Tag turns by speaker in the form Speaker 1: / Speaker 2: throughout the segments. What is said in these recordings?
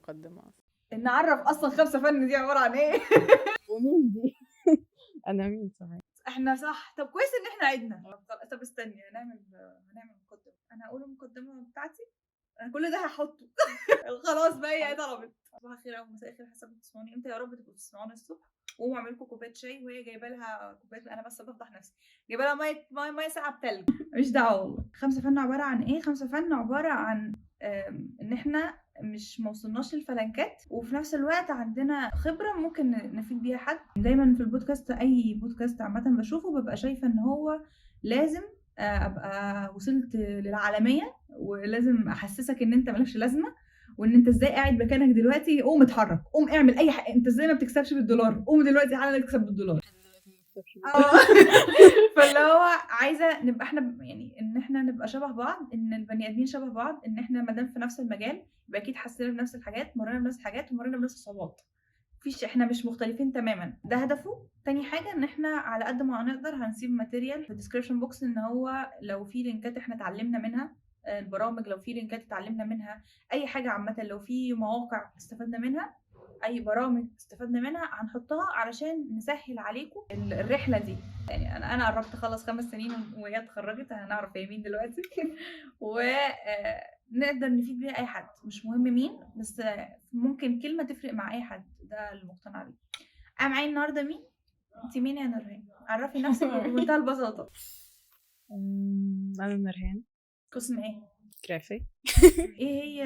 Speaker 1: مقدمة أصلا.
Speaker 2: نعرف اصلا خمسة فن دي عبارة عن ايه؟
Speaker 1: ومين دي؟ أنا مين صحيح؟
Speaker 2: احنا صح. طب كويس ان احنا عدنا. طب استني، هنعمل مقدمه. انا هقول المقدمة بتاعتي، انا كل ده هحطه. خلاص بقى، هي طلبت. صباح الخير او مساء الخير حسب بتسمعوني امتى. يا رب تبقوا بتسمعوني الصبح. وقوموا اعمل لكم كوباية شاي، وهي جايبه لها كوبايه، انا بس بفضح نفسي، جايبه لها مية مية مية ساقعه بتلج. مش دعوه والله. خمسة فن عبارة عن ايه؟ خمسة فن عبارة عن ان احنا مش موصلناش للفلنكات، وفي نفس الوقت عندنا خبره ممكن نفيد بيها حد. دايما في البودكاست، اي بودكاست عامة بشوفه ببقى شايفه ان هو لازم ابقى وصلت للعالمية، ولازم احسسك ان انت مالكش لازمه، وان انت ازاي قاعد مكانك دلوقتي. قوم اتحرك، قوم اعمل اي حاجة. انت ازاي ما بتكسبش بالدولار؟ قوم دلوقتي حالا تكسب بالدولار. فاللي هو عايزه نبقى احنا يعني ان احنا نبقى شبه بعض، ان البني ادمين شبه بعض، ان احنا ما دام في نفس المجال يبقى اكيد حسينا بنفس الحاجات، مرينا بنفس الحاجات، ومرينا بنفس الصعوبات. مفيش، احنا مش مختلفين تماما. ده هدفه. تاني حاجة ان احنا على قد ما هنقدر هنسيب material في ال description box، ان هو لو في لينكات احنا اتعلمنا منها، البرامج لو في لينكات اتعلمنا منها، اي حاجة عامة، لو في مواقع استفدنا منها، اي برامج استفدنا منها هنحطها علشان نسهل عليكم الرحلة دي. يعني انا قربت اخلص 5 سنين وهي اتخرجت، هنعرف هي مين دلوقتي. ونقدر نفيد بيها اي حد، مش مهم مين، بس ممكن كلمة تفرق مع اي حد. ده اللي مقتنعة بيه. انا معايا النهارده مين؟ انت مين يا نورهان؟ عرفي نفسك بمنتهى البساطة.
Speaker 1: انا نورهان.
Speaker 2: قسم ايه؟
Speaker 1: جرافيك.
Speaker 2: ايه هي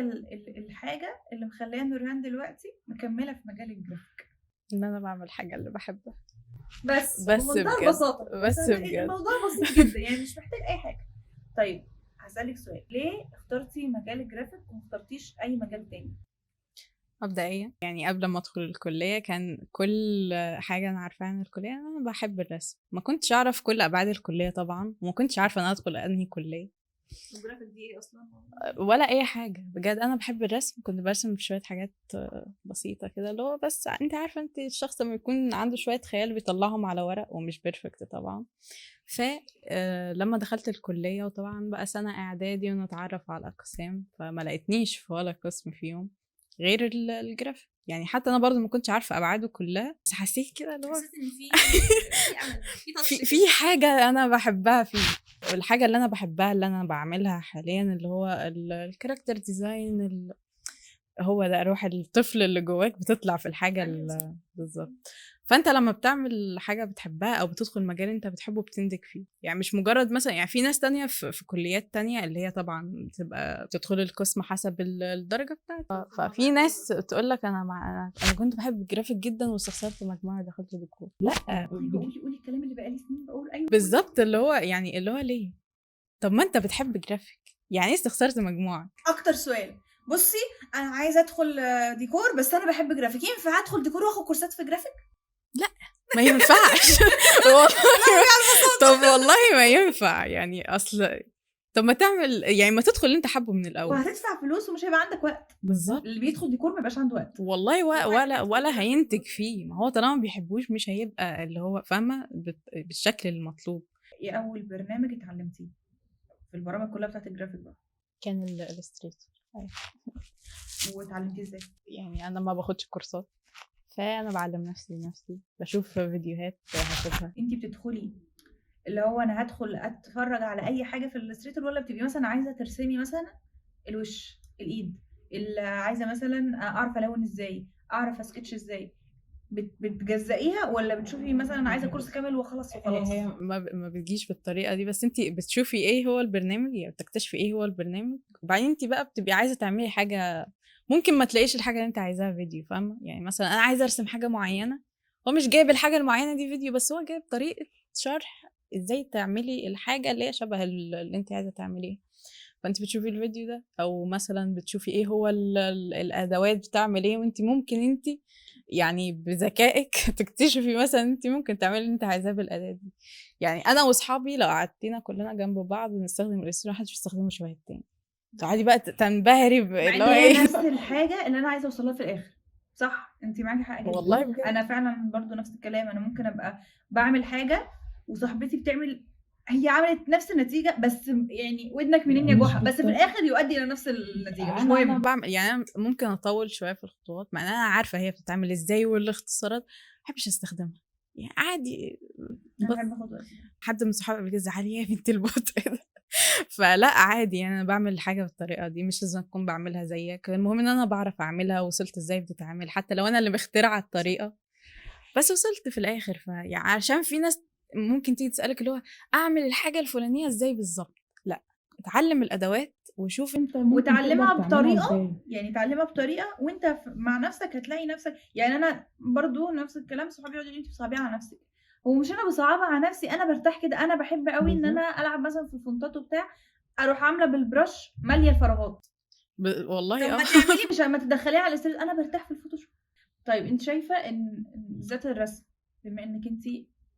Speaker 2: الحاجة اللي مخليه نورهان دلوقتي مكملة في مجال الجرافيك؟
Speaker 1: ان انا بعمل حاجة اللي بحبها.
Speaker 2: بس بمنتهى البساطة،
Speaker 1: بس بجد
Speaker 2: الموضوع بسيط جدا، يعني مش محتاج اي حاجة. طيب هسألك سؤال، ليه اخترتي مجال الجرافيك وما اخترتيش اي مجال تاني؟
Speaker 1: مبدئيا يعني قبل ما ادخل الكلية كان كل حاجة انا عارفاها عن الكلية انا بحب الرسم. ما كنتش اعرف كل ابعاد الكلية طبعا، وما كنتش عارفه انا ادخل انهي كليه
Speaker 2: الجرافيك دي ايه اصلا
Speaker 1: ولا اي حاجة. بجد انا بحب الرسم، كنت برسم شوية حاجات بسيطة كده، اللي هو بس انت عارفه، انت الشخص لما يكون عنده شوية خيال بيطلعهم على ورق ومش perfect طبعا. فلما دخلت الكلية وطبعا بقى سنة اعدادي ونتعرف على الاقسام، فما لقيتنيش في ولا قسم فيهم غير الجرافيك. يعني حتى انا برضو ما كنتش عارفه ابعاده كلها، بس حسيت كده اللي هو
Speaker 2: حسيت ان في امل،
Speaker 1: في حاجة انا بحبها فيه. والحاجة اللي انا بحبها اللي انا بعملها حاليا اللي هو ال character design، هو ده روح الطفل اللي جواك بتطلع في الحاجة بالظبط. فانت لما بتعمل حاجة بتحبها او بتدخل مجال انت بتحبه بتندك فيه. يعني مش مجرد مثلا، يعني في ناس تانية في كليات تانية اللي هي طبعا بتبقى بتدخل القسم حسب الدرجة بتاعتها. ففي ناس تقول لك انا كنت بحب الجرافيك جدا واستخسرت مجموعة دخلت ديكور. لا
Speaker 2: قولي الكلام اللي بقالي سنين بقول. ايوه
Speaker 1: بالظبط، اللي هو يعني اللي هو ليه؟ طب ما انت بتحب جرافيك، يعني ايه استخسرت مجموعة؟
Speaker 2: اكتر سؤال، بصي انا عايزه ادخل ديكور بس انا بحب جرافيك، ينفع ادخل ديكور واخد كورسات في جرافيك؟
Speaker 1: لا ما ينفعش. طب والله ما ينفع. يعني اصل طب ما تعمل، يعني ما تدخل اللي انت حابة من الاول،
Speaker 2: وهتدفع فلوس ومش هيبقى عندك وقت.
Speaker 1: بالظبط،
Speaker 2: اللي بيدخل ديكور ما يبقاش عنده وقت
Speaker 1: والله، ولا هينتج فيه. ما هو طالما ما بيحبوش مش هيبقى اللي هو فاهمه بالشكل المطلوب.
Speaker 2: ايه اول برنامج اتعلمتيه في البرامج كلها بتاعت الجرافيك بقى؟
Speaker 1: كان ال Illustrator.
Speaker 2: واتعلمتيه ازاي؟
Speaker 1: يعني انا ما باخدش كورسات، فانا بعلم نفسي بشوف فيديوهات هشوفها.
Speaker 2: انتي بتدخلي اللي هو انا هدخل اتفرج على اي حاجة في ال Illustrator، ولا بتبقي مثلا عايزه ترسمي مثلا الوش، الايد، اللي عايزه مثلا اعرف الون ازاي، اعرف اسكتش ازاي، بتجزئيها، ولا بتشوفي مثلا عايزه كورس كامل وخلاص وخلاص؟
Speaker 1: هي ما بتجيش بالطريقة دي، بس انت بتشوفي ايه هو البرنامج، يعني بتكتشفي ايه هو البرنامج، وبعدين انت بقى بتبقي عايزه تعملي حاجة. ممكن ما تلاقيش الحاجة اللي انت عايزاها فيديو، فاهمه؟ يعني مثلا انا عايزه ارسم حاجة معينة، هو مش جايب الحاجة المعينة دي فيديو، بس هو جايب طريقه شرح ازاي تعملي الحاجة اللي هي شبه اللي انت عايزه تعمليه. فانت بتشوفي الفيديو ده، او مثلا بتشوفي ايه هو الادوات بتعمل ايه، وانت ممكن انت يعني بذكائك تكتشفي مثلا انت ممكن تعملي اللي انت عايزاه بالاداه دي. يعني انا واصحابي لو قعدتينا كلنا جنب بعض نستخدم ال Illustrator، محدش بيستخدمه شبه التاني. تقعدي بقى تنبهري
Speaker 2: اللي هو ايه نفس الحاجة اللي انا عايزه اوصلها في الاخر. صح، انت معاكي حق جدا
Speaker 1: والله بجد.
Speaker 2: انا فعلا برضو نفس الكلام، انا ممكن ابقى بعمل حاجة وصاحبتي بتعمل هي عملت نفس النتيجة بس يعني ودنك منين يا
Speaker 3: مش
Speaker 2: جحا، بس في
Speaker 3: بالطريقة.
Speaker 2: الاخر يؤدي الى نفس النتيجة، مش
Speaker 1: انا
Speaker 2: مهم.
Speaker 1: بعمل يعني انا ممكن اطول شوية في الخطوات مع ان انا عارفه هي بتتعمل ازاي والاختصارات، ما بحبش استخدمها يعني عادي.
Speaker 2: انا
Speaker 1: بس
Speaker 2: بحب اخد وقتي.
Speaker 1: حد من صحابي قبل كده زعل يا بنت البطء ده، فلا عادي يعني انا بعمل حاجة بالطريقة دي، مش لازم اكون بعملها زيك، المهم ان انا بعرف اعملها، وصلت ازاي بتتعمل حتى لو انا اللي مخترعه الطريقة، بس وصلت في الاخر. فيعني عشان في ناس ممكن تيجي تسالك اللي هو اعمل الحاجة الفلانية ازاي بالظبط، لا اتعلم الادوات وشوف
Speaker 3: انت ممكن
Speaker 2: وتعلمها
Speaker 3: تقدر تعملها
Speaker 2: بطريقة،
Speaker 3: ازاي.
Speaker 2: يعني تعلمها بطريقة وانت مع نفسك هتلاقي نفسك. يعني انا برضو نفس الكلام، صحابي يقعدوا يقولوا لي انت بتصعبيها على نفسك، هو مش انا بصعبها على نفسي، انا برتاح كده. انا بحب قوي ان انا العب مثلا في الفونتات وبتاع، اروح عامله بال brush ماليه الفراغات.
Speaker 1: والله
Speaker 2: طب ما تعملي مش ما تدخليها على ال Illustrator، انا برتاح في ال Photoshop. طيب انت شايفه ان ذات الرسم، بما انك انت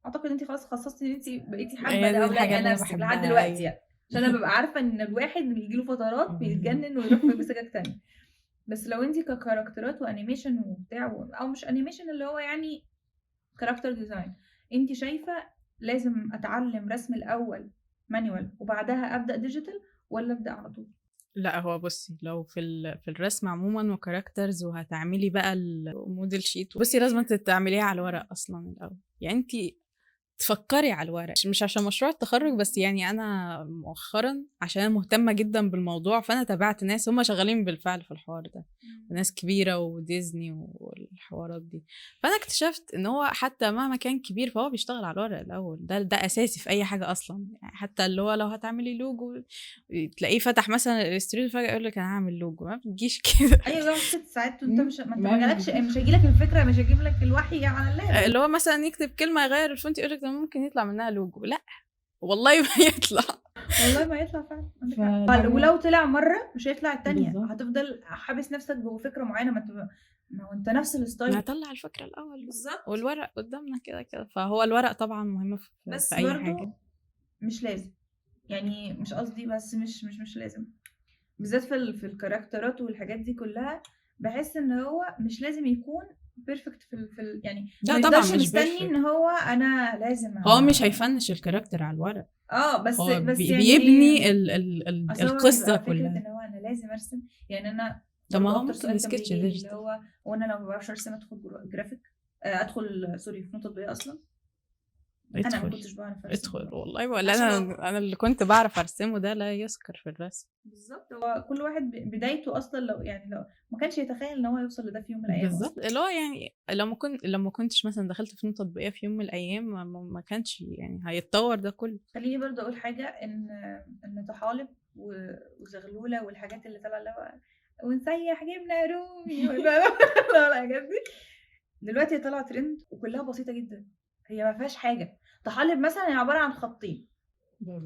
Speaker 2: اعتقد انت خلاص خصصتي ان انت بقيتي حابة
Speaker 1: هي
Speaker 2: ده
Speaker 1: دي
Speaker 2: او لا
Speaker 1: الحاجة اللي أنا
Speaker 2: نفسك لحد
Speaker 1: بحبها،
Speaker 2: دلوقتي
Speaker 1: أيوة.
Speaker 2: يعني، عشان انا ببقى عارفه ان الواحد بيجي له فترات بيتجنن ويروح في سكك تانية. بس لو انت ك character ات و animation وبتاع او مش animation اللي هو يعني character design، انت شايفه لازم اتعلم رسم الاول manual وبعدها ابدا digital، ولا ابدا على طول؟
Speaker 1: لا هو بصي لو في الرسم عموما و characters وهتعملي بقى ال model sheet، بصي لازم انت تعمليها على الورق اصلا الاول، يعني انت تفكري على الورق، مش عشان مشروع التخرج بس. يعني انا مؤخرا عشان انا مهتمة جدا بالموضوع، فانا تابعت ناس هم شغالين بالفعل في الحوار ده، وناس كبيرة وديزني والحوارات دي، فانا اكتشفت ان هو حتى مهما كان كبير فهو بيشتغل على الورق الاول، ده اساسي في اي حاجة اصلا. يعني حتى اللي هو لو هتعملي لوجو تلاقيه فتح مثلا ال Illustrator فجاة يقول لك انا هعمل لوجو، ما بتجيش كده.
Speaker 2: ايوه يقعد 6 ساعات وانت مش ما انت ما جالكش، مش هيجي لك الفكرة، مش هيجيب لك الوحي على ال lap.
Speaker 1: اللي هو مثلا يكتب كلمة يغير ال font يقول لك ده ممكن يطلع منها لوجو، لا والله ما يطلع،
Speaker 2: والله ما يطلع فعلا. ولو طلع مرة مش هيطلع الثانية، هتفضل حابس نفسك جوه فكرة معينة. ما هو انت نفس ال style،
Speaker 1: هطلع الفكرة الاول
Speaker 2: بالظبط،
Speaker 1: والورق قدامنا كده كده. فهو الورق طبعا مهم في
Speaker 2: بس
Speaker 1: في اي حاجة،
Speaker 2: مش لازم يعني، مش قصدي بس مش مش مش لازم، بالذات في ال character ات والحاجات دي كلها. بحس ان هو مش لازم يكون perfect في يعني
Speaker 1: لا طبعا مش
Speaker 2: مستني ان هو انا لازم
Speaker 1: هو مش هي finish ال character على الورق،
Speaker 2: بس
Speaker 1: هو
Speaker 2: بس يعني
Speaker 1: بيبني القصة كلها.
Speaker 2: فكرة ان هو انا لازم ارسم، يعني انا
Speaker 1: طب ما هو ممكن sketch digital
Speaker 2: اللي هو وانا لو ما بعرفش ارسم ادخل جرافيك، ادخل sorry فنون تطبيقية اصلا. انا ما كنتش بعرف ارسم،
Speaker 1: ادخل والله، ولا انا اللي كنت بعرف ارسمه ده لا يذكر في الرسم.
Speaker 2: بالظبط، هو كل واحد بدايته اصلا لو يعني لو ما كانش يتخيل ان هو يوصل لده في يوم من الايام.
Speaker 1: بالظبط، اللي هو يعني لو ما كنتش مثلا دخلت فنون تطبيقية في يوم من الايام ما كانش يعني هيتطور ده كله.
Speaker 2: خليني برضه اقول حاجة، ان طحالب وزغلوله والحاجات اللي طالعه اللي هو ونسيح جبنه رومي ولا الحاجات دي دلوقتي طالعه ترند وكلها بسيطة جدا، هي ما فيهاش حاجة. طحالب مثلا هي عبارة عن خطين،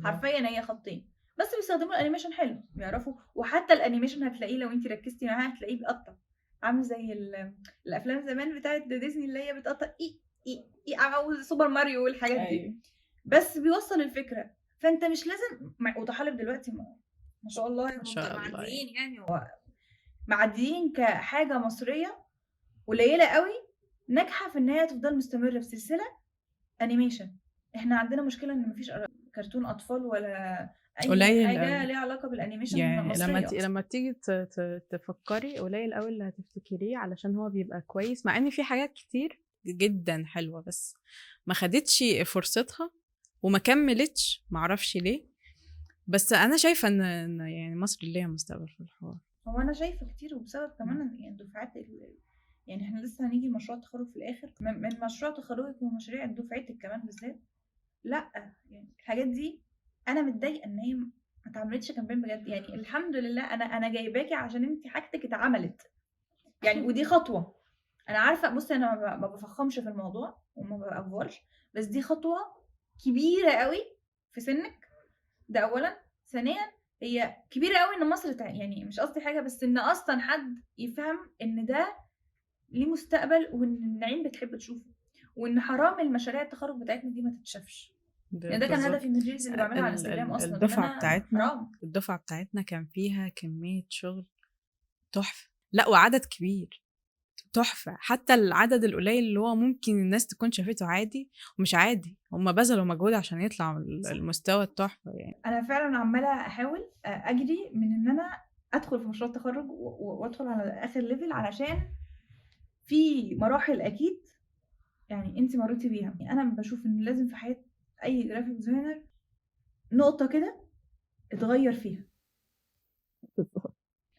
Speaker 2: حرفيا هي خطين بس، بيستخدموا ال animation حلو بيعرفوا. وحتى ال animation هتلاقيه لو انت ركزتي معاه هتلاقيه بيقطع، عامل زي الافلام زمان بتاعه ديزني اللي هي بتقطع اي اي اي او سوبر ماريو والحاجات دي. أيوه. بس بيوصل الفكرة، فانت مش لازم. وطحالب دلوقتي ما شاء الله
Speaker 1: ما شاء الله
Speaker 2: معديين، يعني معديين كحاجة مصرية قليله قوي ناجحة في ان هي تفضل مستمرة في سلسلة animation. احنا عندنا مشكلة ان مفيش كرتون اطفال ولا اي
Speaker 1: قليل
Speaker 2: حاجة ليها علاقة بال animation
Speaker 1: يعني
Speaker 2: المصرية.
Speaker 1: لما تيجي تفكري قليل قوي اللي هتفتكريه، علشان هو بيبقى كويس، مع ان في حاجات كتير جدا حلوة بس ما خدتش فرصتها وما كملتش، معرفش ليه. بس انا شايفه ان يعني مصر ليها مستقبل في الحوار.
Speaker 2: هو انا شايفه كتير، وبسبب كمان يعني دفعات يعني احنا لسه هنيجي مشروع تخرج في الاخر، من مشروع تخرجك ومشاريع دفعتك كمان بالذات. لا يعني الحاجات دي انا متضايقة ان هي ما اتعملتش campaign بجد. يعني الحمد لله انا جايباكي عشان انت حاجتك اتعملت يعني، ودي خطوة. انا عارفه، بصي انا ما بفخمش في الموضوع وما بأفورش، بس دي خطوة كبيرة قوي في سنك ده اولا. ثانيا هي كبيرة قوي ان مصر يعني مش قصدي حاجة، بس ان اصلا حد يفهم ان ده ليه مستقبل، وان النعيم بتحب تشوفه، وان حرام المشاريع التخرج بتاعتنا دي ما تتشافش. يعني ده كان هدفي من ال reels اللي بعملها على انستجرام اصلا.
Speaker 1: الدفعة بتاعتنا، الدفعة بتاعتنا كان فيها كمية شغل تحفة، لا وعدد كبير، تحفة، حتى العدد القليل اللي هو ممكن الناس تكون شافته عادي ومش عادي، هم بذلوا مجهود عشان يطلع المستوى التحفة يعني.
Speaker 2: انا فعلا عماله احاول اجري من ان انا ادخل في مشروع التخرج وادخل على اخر level، علشان في مراحل اكيد يعني انت مريتي بيها. انا بشوف ان لازم في حياة اي graphic designer نقطة كده اتغير فيها،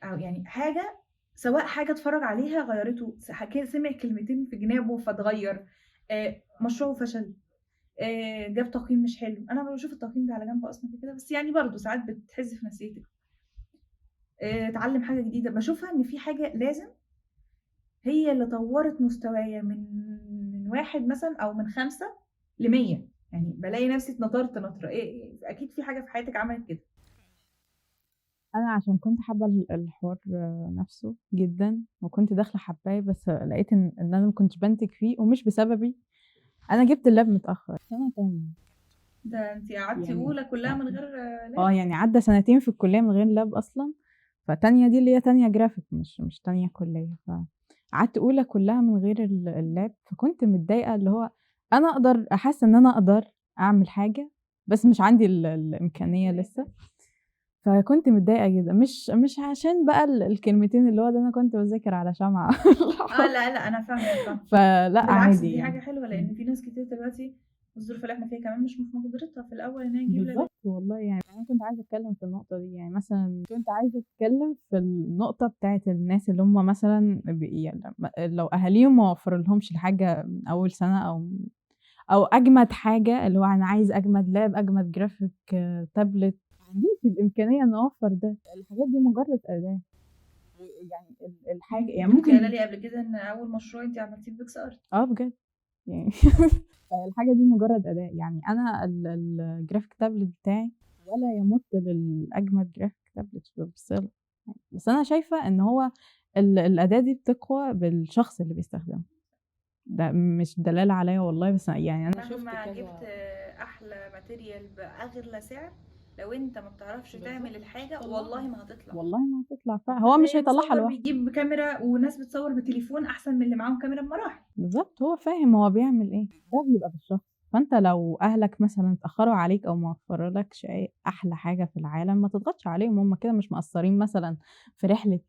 Speaker 2: او يعني حاجة، سواء حاجة اتفرج عليها غيرته، سمع كلمتين في جنابه فاتغير، مشروعه فشل، جاب تقييم مش حلو. انا بشوف التقييم ده على جنب اصلا كده، بس يعني برضو ساعات بتحز في نفسيتك. اتعلم حاجة جديدة، بشوفها ان في حاجة لازم هي اللي طورت مستوايا من 1 مثلا او من 5 ل100، يعني بلاقي نفسي اتنطرت نطره. ايه اكيد في حاجة في حياتك عملت كده.
Speaker 1: انا عشان كنت حابة الحوار نفسه جدا وكنت داخله حباه، بس لقيت ان انا ما كنتش بنتج فيه، ومش بسببي، انا جبت ال lap متاخر سنة تانية.
Speaker 2: ده انت قعدتي
Speaker 1: يعني
Speaker 2: اولى كلها من غير lap؟
Speaker 1: يعني عدى سنتين في الكلية من غير lap اصلا. فتانية دي اللي هي تانية جرافيك، مش تانية كليه، فقعدت اولى كلها من غير ال lap. فكنت متضايقة، اللي هو انا اقدر، احس ان انا اقدر اعمل حاجة بس مش عندي الامكانية لسه. فكنت متضايقة جدا، مش عشان بقى الكلمتين اللي هو ده انا كنت بذاكر على شمعة.
Speaker 2: لا لا انا فاهمه.
Speaker 1: فلا
Speaker 2: بالعكس
Speaker 1: عادي
Speaker 2: دي
Speaker 1: يعني.
Speaker 2: حاجة حلوة، لان في ناس كتير دلوقتي الظروف اللي احنا فيها كمان مش في مقدرتها في الاول ان هي تجيب lap.
Speaker 1: بالظبط والله. يعني انا كنت عايزه اتكلم في النقطة دي، يعني مثلا كنت عايزه اتكلم في النقطة بتاعه الناس اللي هم مثلا يعني لو اهاليهم ما وفروا لهمش الحاجة من اول سنة، او اجمد حاجة اللي هو انا عايز اجمد lap، اجمد graphic، tablet، ما عنديش الامكانية ان اوفر ده. الحاجات دي مجرد اداه يعني الحاجة يعني
Speaker 2: انت
Speaker 1: ممكن
Speaker 2: قايله لي قبل كده ان اول مشروع انت عملتيه PicsArt.
Speaker 1: بجد يعني. الحاجة دي مجرد اداه. يعني انا ال graphic tablet بتاعي ولا يمت للاجمد graphic tablet بالصله، بس انا شايفه ان هو الاداة دي بتقوى بالشخص اللي بيستخدمها. ده مش دلالة عليا والله، بس يعني انا شفت
Speaker 2: مهما
Speaker 1: كذا.
Speaker 2: جبت احلى material باغلى سعر، لو انت ما بتعرفش تعمل الحاجة والله ما هتطلع،
Speaker 1: والله ما هتطلع. فهو مش
Speaker 2: زي
Speaker 1: هيطلعها
Speaker 2: مصور
Speaker 1: لوحده،
Speaker 2: بيجيب كاميرا وناس بتصور بتليفون احسن من اللي معاهم كاميرا بمراحل.
Speaker 1: بالظبط، هو فاهم هو بيعمل ايه. ده بيبقى بالشخص. فانت لو اهلك مثلا اتاخروا عليك او ما وفرولكش اي احلى حاجة في العالم، ما تضغطش عليهم، هم كده مش مقصرين مثلا في رحله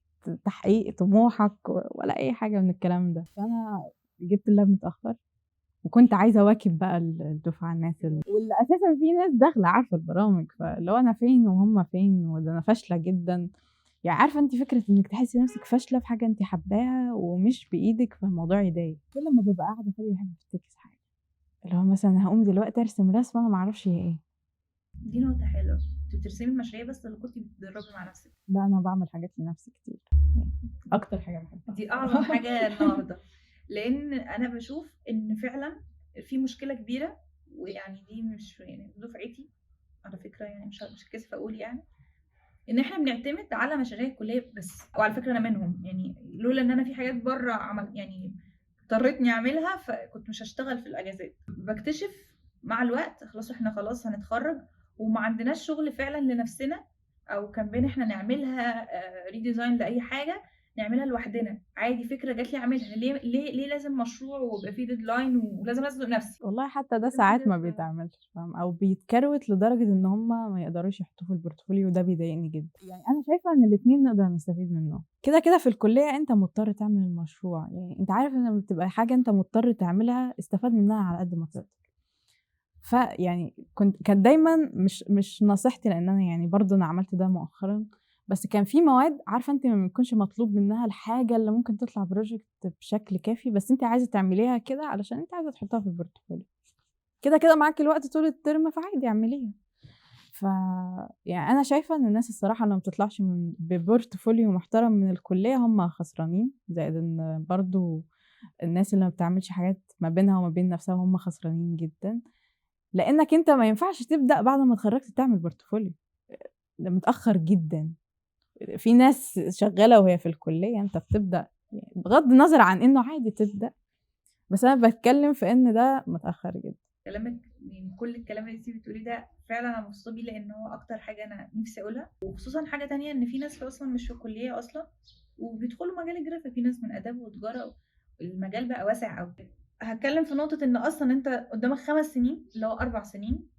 Speaker 1: تحقيق طموحك ولا اي حاجة من الكلام ده. فانا جبت ال lap متاخر، وكنت عايزه اواكب بقى الدفعة، الناس واللي اساسا في ناس داخله عارفه البرامج، فاللي هو انا فين وهم فين، وده انا فاشلة جدا. يعني عارفه انت فكرة انك تحسي نفسك فاشلة في حاجة انت حباها ومش بايدك، فالموضوع يضايق. كل ما ببقى قاعدة فاضية بحب افتكس حاجة، اللي هو مثلا هقوم دلوقتي ارسم رسمه انا ما اعرفش هي ايه.
Speaker 2: دي نقطة حلوة. انت بترسمي المشاريع بس اللي كنتي بتدربي مع نفسك؟
Speaker 1: لا انا بعمل حاجات لنفسي كتير، يعني اكتر حاجة بحبها
Speaker 2: دي اعظم حاجة النهارده، لان انا بشوف ان فعلا في مشكلة كبيرة، ويعني دي مش يعني دفعتي على فكرة، يعني مش كاسفة اقول يعني ان احنا بنعتمد على مشاريع الكلية بس. وعلى فكرة انا منهم، يعني لولا ان انا في حاجات بره عمل يعني اضطرتني اعملها فكنت مش هشتغل في الاجازات. بكتشف مع الوقت خلاص احنا خلاص هنتخرج وما عندناش شغل فعلا لنفسنا، او campaign احنا نعملها redesign لاي حاجة نعملها لوحدنا عادي. فكرة جات لي اعملها، ليه ليه ليه لازم مشروع ويبقى فيه deadline ولازم ازنق نفسي؟
Speaker 1: والله حتى ده ساعات ما بيتعملش، فاهم؟ او بيتكروت لدرجة ان هم ما يقدروش يحطوه في ال portfolio، وده بيضايقني جدا. يعني انا شايفه ان الاثنين نقدر نستفيد منه. كده كده في الكلية انت مضطر تعمل المشروع، يعني انت عارف ان لما بتبقى حاجة انت مضطر تعملها استفاد منها على قد ما تقدر. فيعني كانت دايما مش نصيحتي، لان انا يعني برضو انا عملت ده مؤخرا، بس كان في مواد عارفه انت ما بيكونش مطلوب منها الحاجة اللي ممكن تطلع project بشكل كافي، بس انت عايزه تعمليها كده علشان انت عايزه تحطها في ال portfolio. كده كده معاكي الوقت طول الترم، فعادي اعمليها. ف يعني انا شايفه ان الناس الصراحة اللي ما بتطلعش ب portfolio محترم من الكلية هم خسرانين، زائد ان برضو الناس اللي ما بتعملش حاجات ما بينها وما بين نفسها هم خسرانين جدا، لانك انت ما ينفعش تبدا بعد ما اتخرجت تعمل portfolio، ده متاخر جدا. في ناس شغالة وهي في الكلية، انت بتبدا يعني بغض النظر عن انه عادي تبدا، بس انا بتكلم في ان ده متاخر جدا.
Speaker 2: كلامك يعني كل الكلام اللي انت بتقوليه ده فعلا انا مبسوطة بيه، لان هو اكتر حاجة انا نفسي اقولها. وخصوصا حاجة تانية، ان في ناس اصلا مش في الكلية اصلا وبيدخلوا مجال الجرافيك، في ناس من اداب وتجارة المجال بقى واسع قوي. هتكلم في نقطة ان اصلا انت قدامك 5 سنين اللي هو 4 سنين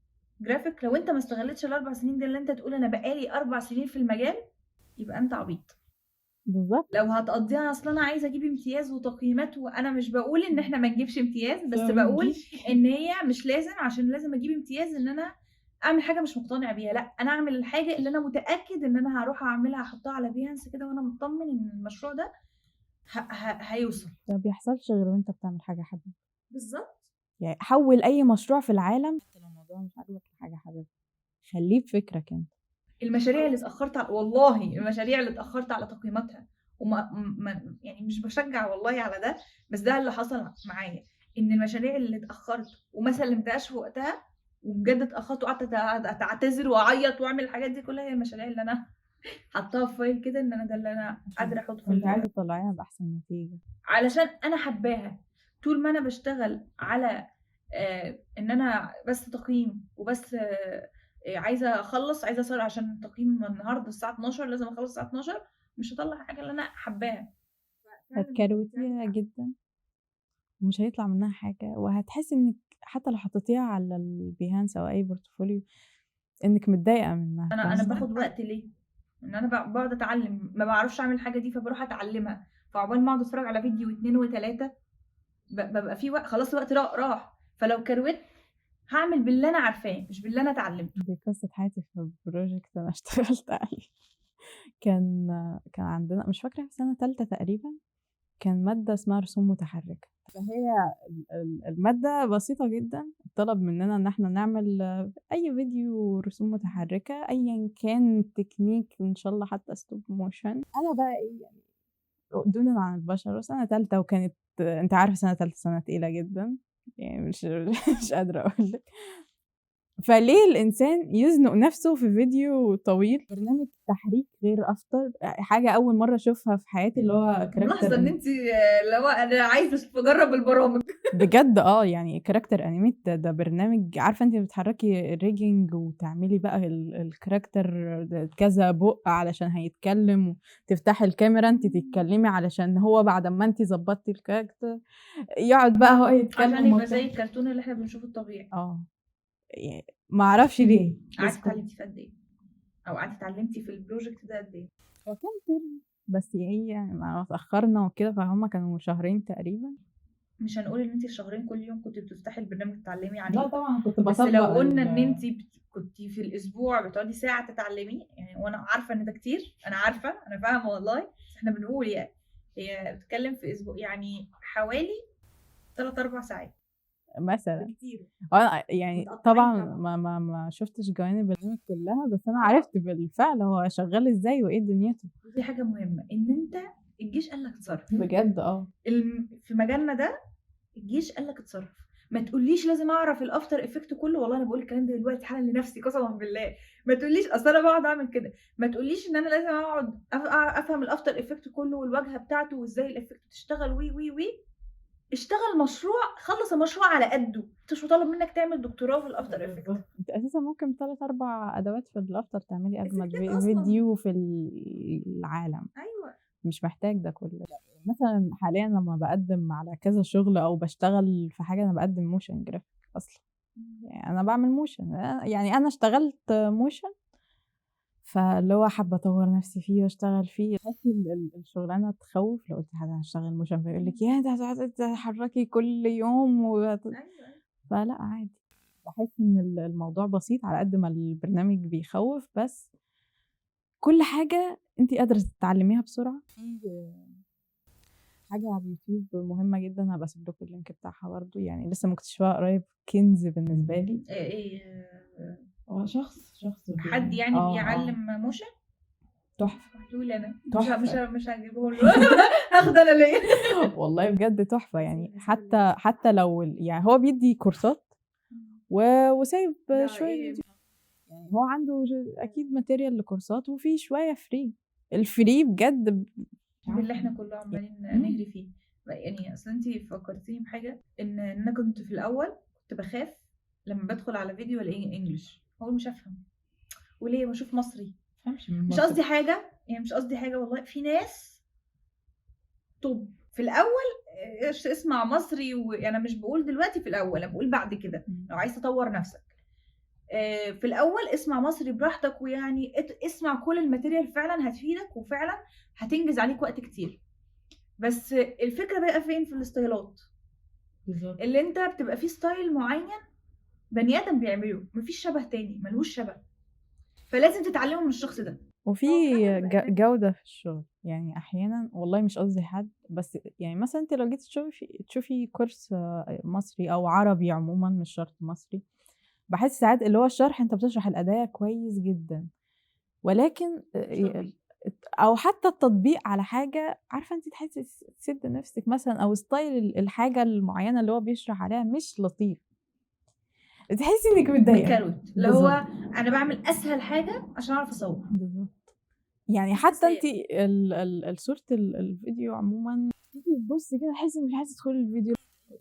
Speaker 2: جرافيك، لو انت ما استغلتش ال4 سنين دي اللي انت تقول انا بقالي 4 سنين في المجال، يبقى انت عبيط.
Speaker 1: بالظبط.
Speaker 2: لو هتقضيها اصلا انا عايزه اجيب امتياز وتقييمات، وانا مش بقول ان احنا ما نجيبش امتياز، بس بقول ان هي مش لازم، عشان لازم اجيب امتياز ان انا اعمل حاجة مش مقتنع بيها، لا انا اعمل الحاجة اللي انا متاكد ان انا هروح اعملها، احطها على Behance كده وانا مطمن ان المشروع ده هيوصل.
Speaker 1: ده ما بيحصلش غير وانت بتعمل حاجة حبيبها.
Speaker 2: بالظبط.
Speaker 1: يعني حول اي مشروع في العالم حتى لو الموضوع مش عاجبك لحاجة حبيبها، خليه بفكرك انت.
Speaker 2: المشاريع اللي اتاخرت على، والله المشاريع اللي اتاخرت على تقييماتها، وما ما يعني مش بشجع والله على ده، بس ده اللي حصل معايا، ان المشاريع اللي اتاخرت وما سلمتهاش في وقتها وبجد اتاخرت وقعدت اعتذر واعيط واعمل الحاجات دي كلها، هي المشاريع اللي انا حطاها في file كده ان انا ده اللي انا قادرة احطه في
Speaker 1: كنت عايزه تطلعيها باحسن نتيجة
Speaker 2: علشان انا حباها. طول ما انا بشتغل على ان انا بس تقييم وبس، عايزه اخلص، عايزه اسرع عشان تقييم النهارده الساعة 12 لازم اخلص الساعة 12، مش هطلع حاجة اللي انا حباها.
Speaker 1: هتكروتيها جدا ومش هيطلع منها حاجة، وهتحسي انك حتى لو حطيتيها على ال Behance او اي portfolio انك متضايقة منها.
Speaker 2: انا باخد وقت ليه؟ ان انا بقعد اتعلم، ما بعرفش اعمل الحاجة دي فبروح اتعلمها، فعقبال ما اقعد اتفرج على فيديو 2 و3 ببقى في وقت خلاص، الوقت راح. فلو كروت هعمل باللي انا عارفاه مش باللي انا اتعلمته.
Speaker 1: دي قصة حياتي في project انا اشتغلت عليه. كان عندنا مش فاكره في سنة ثالثة تقريبا، كان مادة اسمها رسوم متحركة. فهي المادة بسيطة جدا، طلب مننا ان احنا نعمل اي فيديو رسوم متحركة ايا كان تكنيك، ان شاء الله حتى stop motion. انا بقى ايه يعني دونا عن البشر، سنة ثالثة، وكانت انت عارفه سنة ثالثة سنة تقيلة جدا يعني، مش قادرة اقول لك. فليه الانسان يزنق نفسه في فيديو طويل؟ برنامج تحريك غير After، حاجة اول مرة اشوفها في حياتي، اللي هو character.
Speaker 2: لحظة ان انت اللي هو انا عايزه اجرب البرامج
Speaker 1: بجد. يعني Character Animator ده برنامج، عارفه انت بتحركي rigging وتعملي بقى ال character كذا بق علشان هيتكلم، وتفتحي الكاميرا انت تتكلمي علشان هو بعد ما انت ظبطتي ال character يقعد بقى هو يتكلم،
Speaker 2: عشان يبقى زي الكرتون اللي احنا بنشوفه الطبيعي.
Speaker 1: يعني ما اعرفش ليه.
Speaker 2: قعدتي اتعلمتي في قد ايه؟ او قعدتي اتعلمتي في ال project ده قد ايه؟
Speaker 1: هو كان ترم بس، يعني ما اتاخرنا وكده، فهم كانوا شهرين تقريبا.
Speaker 2: مش هنقول ان انت الشهرين كل يوم كنت بتفتحي البرنامج تتعلمي عليه،
Speaker 1: لا طبعا كنت بطبق.
Speaker 2: بس لو قلنا ان انت كنت في الاسبوع بتقعدي ساعة تتعلمي يعني، وانا عارفه ان ده كتير، انا عارفه، انا فاهمه والله، بس احنا بنقول يعني هي بتتكلم في اسبوع يعني حوالي 3-4 ساعات
Speaker 1: مثلا كتير. يعني طبعا ما ما ما شفتش جوانب البرنامج كلها، بس انا عرفت بالفعل هو شغال ازاي وايه دنيته.
Speaker 2: دي حاجة مهمة، ان انت الجيش قال لك اتصرف
Speaker 1: بجد.
Speaker 2: في مجالنا ده الجيش قال لك اتصرف، ما تقوليش لازم اعرف ال After Effect كله. والله انا بقول الكلام ده دلوقتي حالا لنفسي قسما بالله، ما تقوليش اصل انا بقعد اعمل كده، ما تقوليش ان انا لازم اقعد افهم ال After Effect كله والواجهه بتاعته وازاي ال effect بتشتغل وي وي وي. اشتغل مشروع، خلص المشروع على قده، انت مش مطالب منك تعمل دكتوراه في ال After Effect.
Speaker 1: انت اساسا ممكن 3-4 ادوات في ال After تعملي اجمد فيديو في العالم.
Speaker 2: ايوه،
Speaker 1: مش محتاج ده كله. مثلا حاليا لما بقدم على كذا شغل او بشتغل في حاجة، انا بقدم motion graphic اصلا، يعني انا بعمل motion، يعني انا اشتغلت motion، فاللي هو حابة اطور نفسي فيه واشتغل فيه. تحسي الشغلانة تخوف لو قلت لحد هشتغل motion، فيقول لك يا ده هتقعدي تتحركي كل يوم فلا عادي. بحس ان الموضوع بسيط على قد ما البرنامج بيخوف، بس كل حاجة انت قادرة تتعلميها بسرعة. في حاجة على اليوتيوب مهمة جدا، هبقى اسيب لكم ال link بتاعها برضو، يعني لسه مكتشفاها قريب، كنز بالنسبة لي.
Speaker 2: ايه
Speaker 1: هو شخص
Speaker 2: حد يعني بيعلم motion
Speaker 1: تحفة.
Speaker 2: هتقول انا مش هجيبه له هاخده انا ليه؟
Speaker 1: والله بجد تحفة. يعني حتى لو يعني هو بيدي كورسات وسايب شوية، يعني هو عنده اكيد material لكورسات، وفي شوية free. ال free بجد
Speaker 2: اللي احنا كله عمالين نهري فيه. يعني اصل انت فكرتيني بحاجة، ان انا كنت في الاول كنت بخاف لما بدخل على فيديو الاقي English، اقول مش هفهم، وليه بشوف مصري؟ مش قصدي حاجة يعني، مش قصدي حاجة والله، في ناس طب في الاول اسمع مصري. وانا مش بقول دلوقتي في الاول، انا بقول بعد كده لو عايز تطور نفسك. في الاول اسمع مصري براحتك، ويعني اسمع كل ال material فعلا هتفيدك وفعلا هتنجز عليك وقت كتير. بس الفكرة بقى فين؟ في الستايلات.
Speaker 1: بالظبط.
Speaker 2: اللي انت بتبقى فيه style معين بني ادم بيعمله، مفيش شبه تاني، ملهوش شبه، فلازم تتعلمه من الشخص ده.
Speaker 1: وفي جودة في الشغل يعني. أحيانا والله مش قصدي حد، بس يعني مثلا انت لو جيتي تشوفي كورس مصري أو عربي عموما، مش شرط مصري، بحس ساعات اللي هو الشرح انت بتشرح الأداة كويس جدا، ولكن أو حتى التطبيق على حاجة، عارفة انت تحسي تسد نفسك مثلا، أو style الحاجة المعينة اللي هو بيشرح عليها مش لطيف، تحسي انك متضايقة.
Speaker 2: بالكاروت اللي هو انا بعمل اسهل حاجة عشان اعرف اصور.
Speaker 1: بالظبط. يعني حتى انت صوره الفيديو عموما تيجي تبصي كده تحسي مش عايزه تدخلي الفيديو.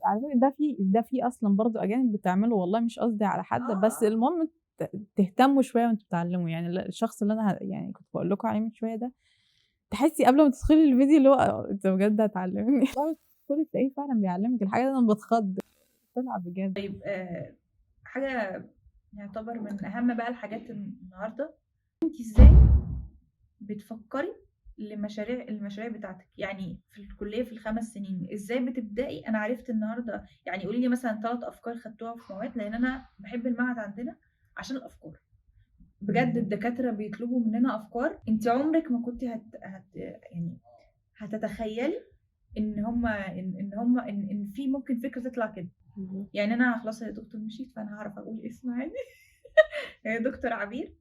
Speaker 1: على فكرة ده في اصلا برضو اجانب بتعمله، والله مش قصدي على حد، بس المهم تهتموا شوية وانتوا بتعلموا. يعني الشخص اللي انا يعني كنت بقول لكم عليه من شوية ده، تحسي قبل ما تدخلي الفيديو اللي هو انت بجد هتعلمني، تدخلي تلاقيه فعلا بيعلمك الحاجة دي. انا بتخض طلع بجد.
Speaker 2: طيب حاجة يعتبر من اهم بقى الحاجات النهارده، انت ازاي بتفكري المشاريع بتاعتك؟ يعني في الكلية في ال5 سنين ازاي بتبداي؟ انا عرفت النهارده، يعني قولي لي مثلا 3 افكار خدتوها في مواد، لان انا بحب المعهد عندنا عشان الافكار بجد. الدكاترة بيطلبوا مننا افكار انت عمرك ما كنت يعني هتتخيلي ان هما ان في ممكن فكرة تطلع كده. يعني انا خلاص يا دكتور مشيت، فانا هعرف اقول اسم عادي. دكتور عبير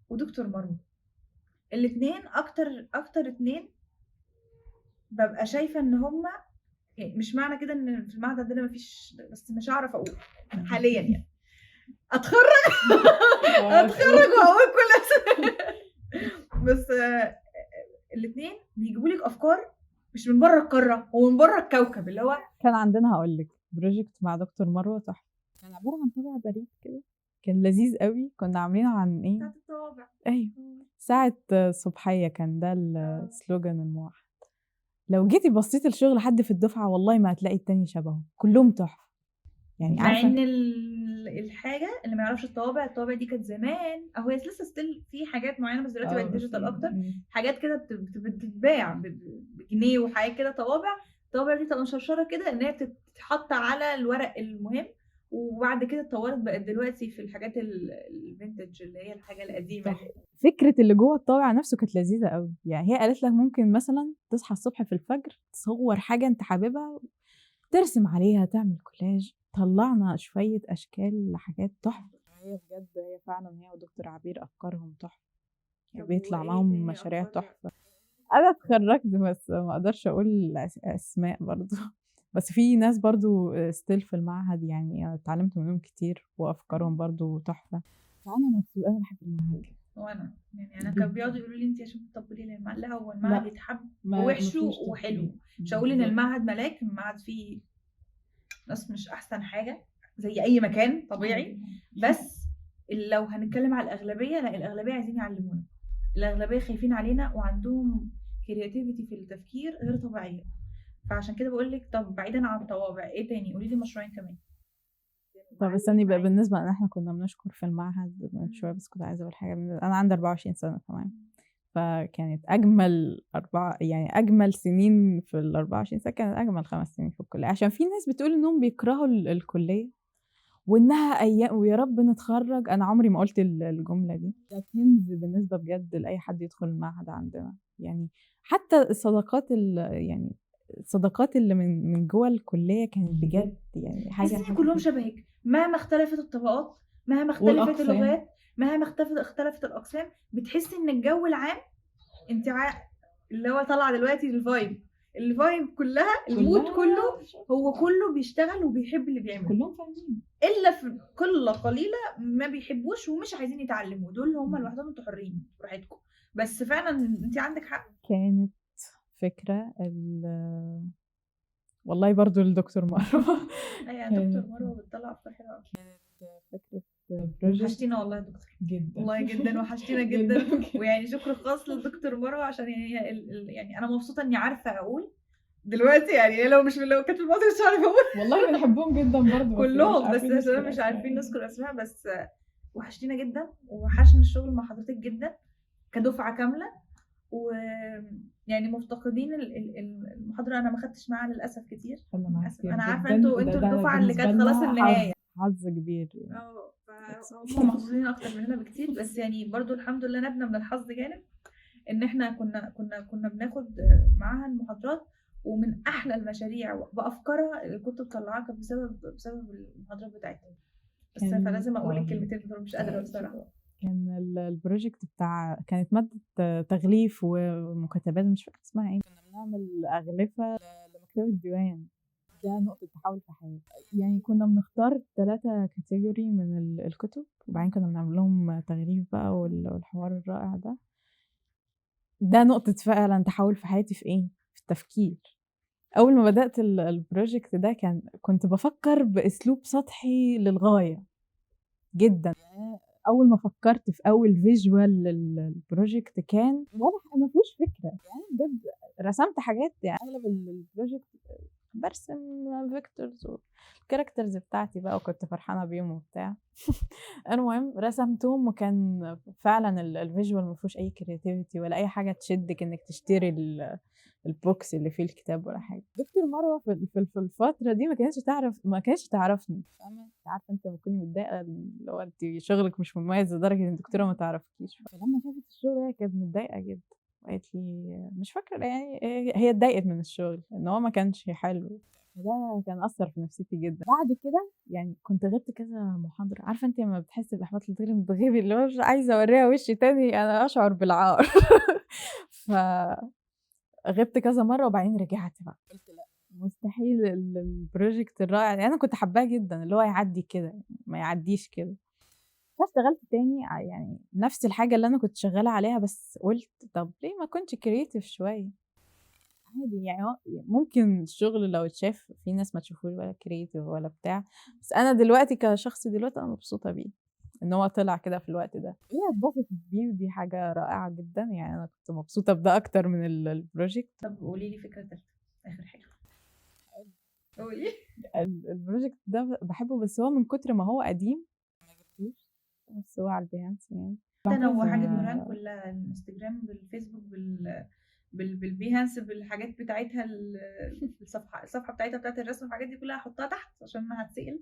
Speaker 2: ودكتور مروه، الاثنين اكتر اتنين ببقى شايفه ان هما، يعني مش معنى كده ان في المعهد عندنا مفيش، بس مش هعرف اقول حاليا، يعني اتخرج واقول كل بس الاثنين بيجيبوا لك افكار مش من بره القارة ومن بره الكوكب. اللي هو
Speaker 1: كان عندنا، هقول لك project مع دكتور مروه تحفة، كان عبارة عن طابع بريد كده، كان لذيذ قوي. كنا عاملينه عن ايه؟
Speaker 2: بتاعت الطوابع.
Speaker 1: ايوه، ساعة صبحيه كان ده ال slogan الموحد. لو جيتي بصيتي لشغل حد في الدفعة والله ما هتلاقي التاني شبهه، كلهم تحفة. يعني
Speaker 2: مع ان الحاجة اللي ما يعرفش الطوابع دي كانت زمان، او هي لسه still في حاجات معينة، بس دلوقتي بقت digital اكتر. حاجات كده بتتباع بجنيه وحاجات كده. الطوابع دي تبقى مشرشره كده ان هي بتتحط على الورق المهم، وبعد كده اتطورت بقت دلوقتي في الحاجات ال vintage اللي هي الحاجة القديمة دي.
Speaker 1: فكرة اللي جوه الطابع نفسه كانت لذيذة قوي. يعني هي قالت لك ممكن مثلا تصحى الصبح في الفجر تصور حاجة انت حاببها، ترسم عليها، تعمل كولاج. طلعنا شوية اشكال لحاجات تحفة. هي بجد هي فعلا هي ودكتور عبير افكارهم تحفة، يعني بيطلع معاهم مشاريع تحفة. انا اتخرجت بس ما اقدرش اقول اسماء برضو، بس في ناس برضو still في المعهد، يعني انا اتعلمت منهم كتير وافكارهم برضو تحفة. فانا مبسوطة، انا بحب المعهد.
Speaker 2: وانا يعني انا كانوا بيقعدوا يقولوا لي انت عشان بتطبلي للمعهد. لا، هو المعهد يتحب وحشة وحلو. مش هقول ان المعهد ملاك، المعهد فيه ناس مش احسن حاجة زي اي مكان طبيعي، بس لو هنتكلم على الاغلبية، لا، الاغلبية عايزين يعلمونا، الاغلبية خايفين علينا وعندهم creativity في التفكير غير طبيعية. فعشان كده بقول لك، طب بعيدا عن الطوابع ايه تاني؟ قولي لي مشروعين كمان.
Speaker 1: طب استني بقى، بالنسبة ان احنا كنا بنشكر في المعهد من شوية، بس كنت عايزه اقول حاجة. انا عندي 24 سنة، تمام؟ فكانت اجمل اجمل سنين في ال 24 سنة، كانت اجمل 5 سنين في الكلية. عشان في ناس بتقول انهم بيكرهوا الكلية وانها ايام ويا رب نتخرج. انا عمري ما قلت الجملة دي. ده كنز بالنسبة بجد لاي حد يدخل المعهد عندنا. يعني حتى الصداقات يعني الصداقات اللي من جوه الكلية كانت بجد يعني حاجة.
Speaker 2: كلهم شبهك، مهما اختلفت الطبقات، مهما اختلفت اللغات، مهما اختلفت الاقسام، بتحسي ان الجو العام انت اللي هو طلع دلوقتي ال vibe كلها، ال mood كله، هو كله بيشتغل وبيحب اللي بيعمله،
Speaker 1: كلهم فاهمين،
Speaker 2: الا في قلة قليله ما بيحبوش ومش عايزين يتعلموا، دول هم لوحدهم، انتوا حرين براحتكم. بس فعلا انت عندك حق.
Speaker 1: كانت فكرة والله برضو الدكتور مروه.
Speaker 2: ايوه دكتور مروه بتطلع افكار حلوة.
Speaker 1: كانت فكرة project.
Speaker 2: وحشتينا والله يا دكتور
Speaker 1: جدا،
Speaker 2: والله جدا وحشتينا جدا. ويعني شكر خاص للدكتور مروه، عشان يعني يعني انا مبسوطة اني عارفه اقول دلوقتي، يعني لو مش لو كانت في الماضي مش عارفه اقول.
Speaker 3: والله بنحبهم جدا برضه،
Speaker 2: كلهم، بس عشان مش عارفين نذكر اسماء. بس وحشتينا جدا، وحشنا الشغل مع حضرتك جدا كدفعه كاملة، ويعني مفتقدين المحاضرة. انا ما خدتش معاها للاسف كتير. انا عارفه انتوا الدفعة اللي كانت خلاص النهاية،
Speaker 1: حظ كبير.
Speaker 2: هم محظوظين اكتر مننا بكتير، بس يعني برضو الحمد لله نبنا من الحظ جانب ان احنا كنا بناخد معاها المحاضرات، ومن احلى المشاريع بافكارها اللي كنت مطلعاها كانت بسبب المحاضرات بتاعتها. بس فلازم اقول الكلمتين دول، مش قادرة بصراحة.
Speaker 1: كان ال project بتاع، كانت مادة تغليف ومكتبات، مش فاكره اسمها ايه، كنا بنعمل اغلفه لمكتبه الديوان. ده نقطة تحول في حياتي. يعني كنا بنختار 3 category من الكتب، وبعدين كنا بنعمل لهم تغليف بقى والحوار الرائع ده. ده نقطة فعلا تحول في حياتي في ايه؟ في التفكير. اول ما بدات ال project ده كنت بفكر باسلوب سطحي للغاية جدا. اول ما فكرت في اول visual لل project كان واضح ما فيهوش فكرة، يعني بجد رسمت حاجات، يعني اغلب ال project برسم vectors وال characters بتاعتي بقى، وكنت فرحانة بيهم وبتاع. المهم رسمتهم، وكان فعلا ال visual ما فيهوش اي creativity ولا اي حاجة تشدك انك تشتري ال box اللي فيه الكتاب ولا حاجة. دكتور مروه في الفترة دي ما كانتش تعرفني، فاهمه؟ عارفه انت لما تكوني متضايقة اللي هو انت شغلك مش مميز لدرجة ان الدكتورة ما تعرفكيش. فلما شافت الشغل هي كانت متضايقة جدا، وقالت لي مش فاكره يعني، هي اتضايقت من الشغل ان هو ما كانش حلو. فده كان اثر في نفسيتي جدا. بعد كده يعني كنت غبت كذا محاضرة، عارفه انت لما بتحسي باحباط لدرجة بتغيبي اللي هو مش عايزه اوريها وشي تاني، انا اشعر بالعار. ف غبت كذا مرة، وبعدين رجعت بقى قلت لا مستحيل ال project الرائع يعني انا كنت حباه جدا اللي هو يعدي كده، ما يعديش كده. فاشتغلت تاني يعني نفس الحاجة اللي انا كنت شغالة عليها، بس قلت طب ليه ما كنتش creative شوية؟ عادي يعني ممكن الشغل لو اتشاف في ناس ما تشوفوش ولا creative ولا بتاع، بس انا دلوقتي كشخص دلوقتي انا مبسوطة بيه ان هو طلع كده في الوقت ده، هي اتبسطت بيه، ودي حاجة رائعة جدا. يعني انا كنت مبسوطة بده اكتر من ال project.
Speaker 2: طب قولي لي فكرة ثالثة اخر حاجة. قولي.
Speaker 1: ال project ده بحبه، بس هو من كتر ما هو قديم ما جبتوش، بس هو على ال Behance. يعني
Speaker 2: انا وحاجه نوران كلها، الانستجرام بالفيسبوك بال Behance بالحاجات بتاعتها، الصفحة بتاعتها بتاعت الرسم والحاجات دي كلها هحطها تحت عشان ما هتسال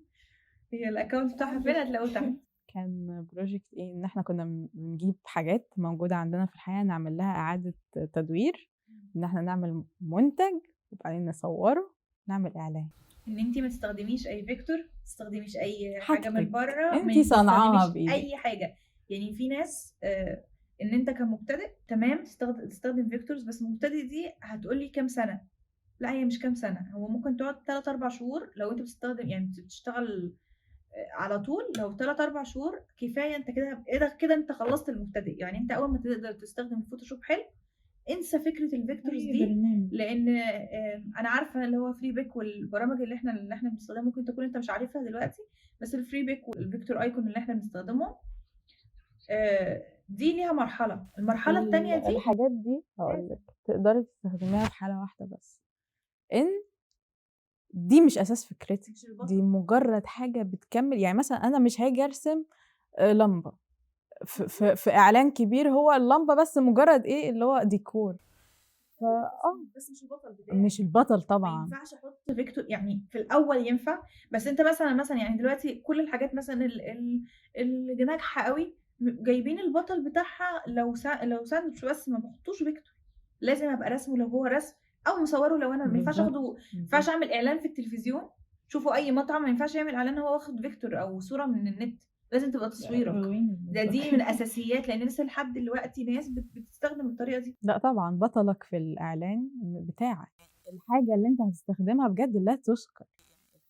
Speaker 2: هي ال account بتاعها فين، هتلاقوه تحت.
Speaker 1: كان project ايه؟ ان احنا كنا بنجيب حاجات موجودة عندنا في الحياة نعمل لها اعاده تدوير، ان احنا نعمل منتج وبعدين نصوره نعمل اعلان.
Speaker 2: ان انت ما تستخدميش اي vector، ما تستخدميش اي حاجة من بره،
Speaker 1: انت صنعاها بايدك
Speaker 2: اي حاجة. يعني في ناس ان انت كمبتدئ تمام تستخدم vectors، بس مبتدئ دي هتقولي كام سنة؟ لا هي مش كام سنة، هو ممكن تقعد 3-4 شهور لو انت بتستخدم، يعني بتشتغل على طول، لو 3-4 شهور كفاية. انت كده ايه كده انت خلصت المبتدئ. يعني انت اول ما تقدر تستخدم ال Photoshop حلو، انسى فكرة ال vectors دي برنامج. لان انا عارفه اللي هو Freepik والبرامج اللي احنا بنستخدمها، ممكن تكون انت مش عارفها دلوقتي، بس ال Freepik وال vector icon اللي احنا بنستخدمه دي ليها مرحلة. المرحلة الثانية دي
Speaker 1: الحاجات دي هقول لك تقدري تستخدميها في حاله واحدة بس، ان دي مش اساس فكرتي، دي مجرد حاجة بتكمل. يعني مثلا انا مش هاجي ارسم لمبة في اعلان كبير، هو اللمبة بس مجرد ايه اللي هو ديكور،
Speaker 2: بس مش البطل بتاعي،
Speaker 1: مش البطل طبعا.
Speaker 2: ما ينفعش احط vector يعني في الاول ينفع، بس انت مثلا يعني دلوقتي كل الحاجات مثلا اللي ناجحة قوي جايبين البطل بتاعها لو ساندوتش، بس ما بحطوش vector، لازم ابقى رسمه لو هو رسم او مصوره. لو انا ما ينفعش اخده، ما ينفعش اعمل اعلان في التلفزيون، شوفوا اي مطعم ما ينفعش يعمل اعلان هو واخد vector او صوره من النت، لازم تبقى تصويرك. ده دي من اساسيات، لان لسه لحد دلوقتي ناس بتستخدم الطريقة دي.
Speaker 1: لا طبعا بطلك في الاعلان بتاعك، الحاجة اللي انت هتستخدمها بجد لا تذكر.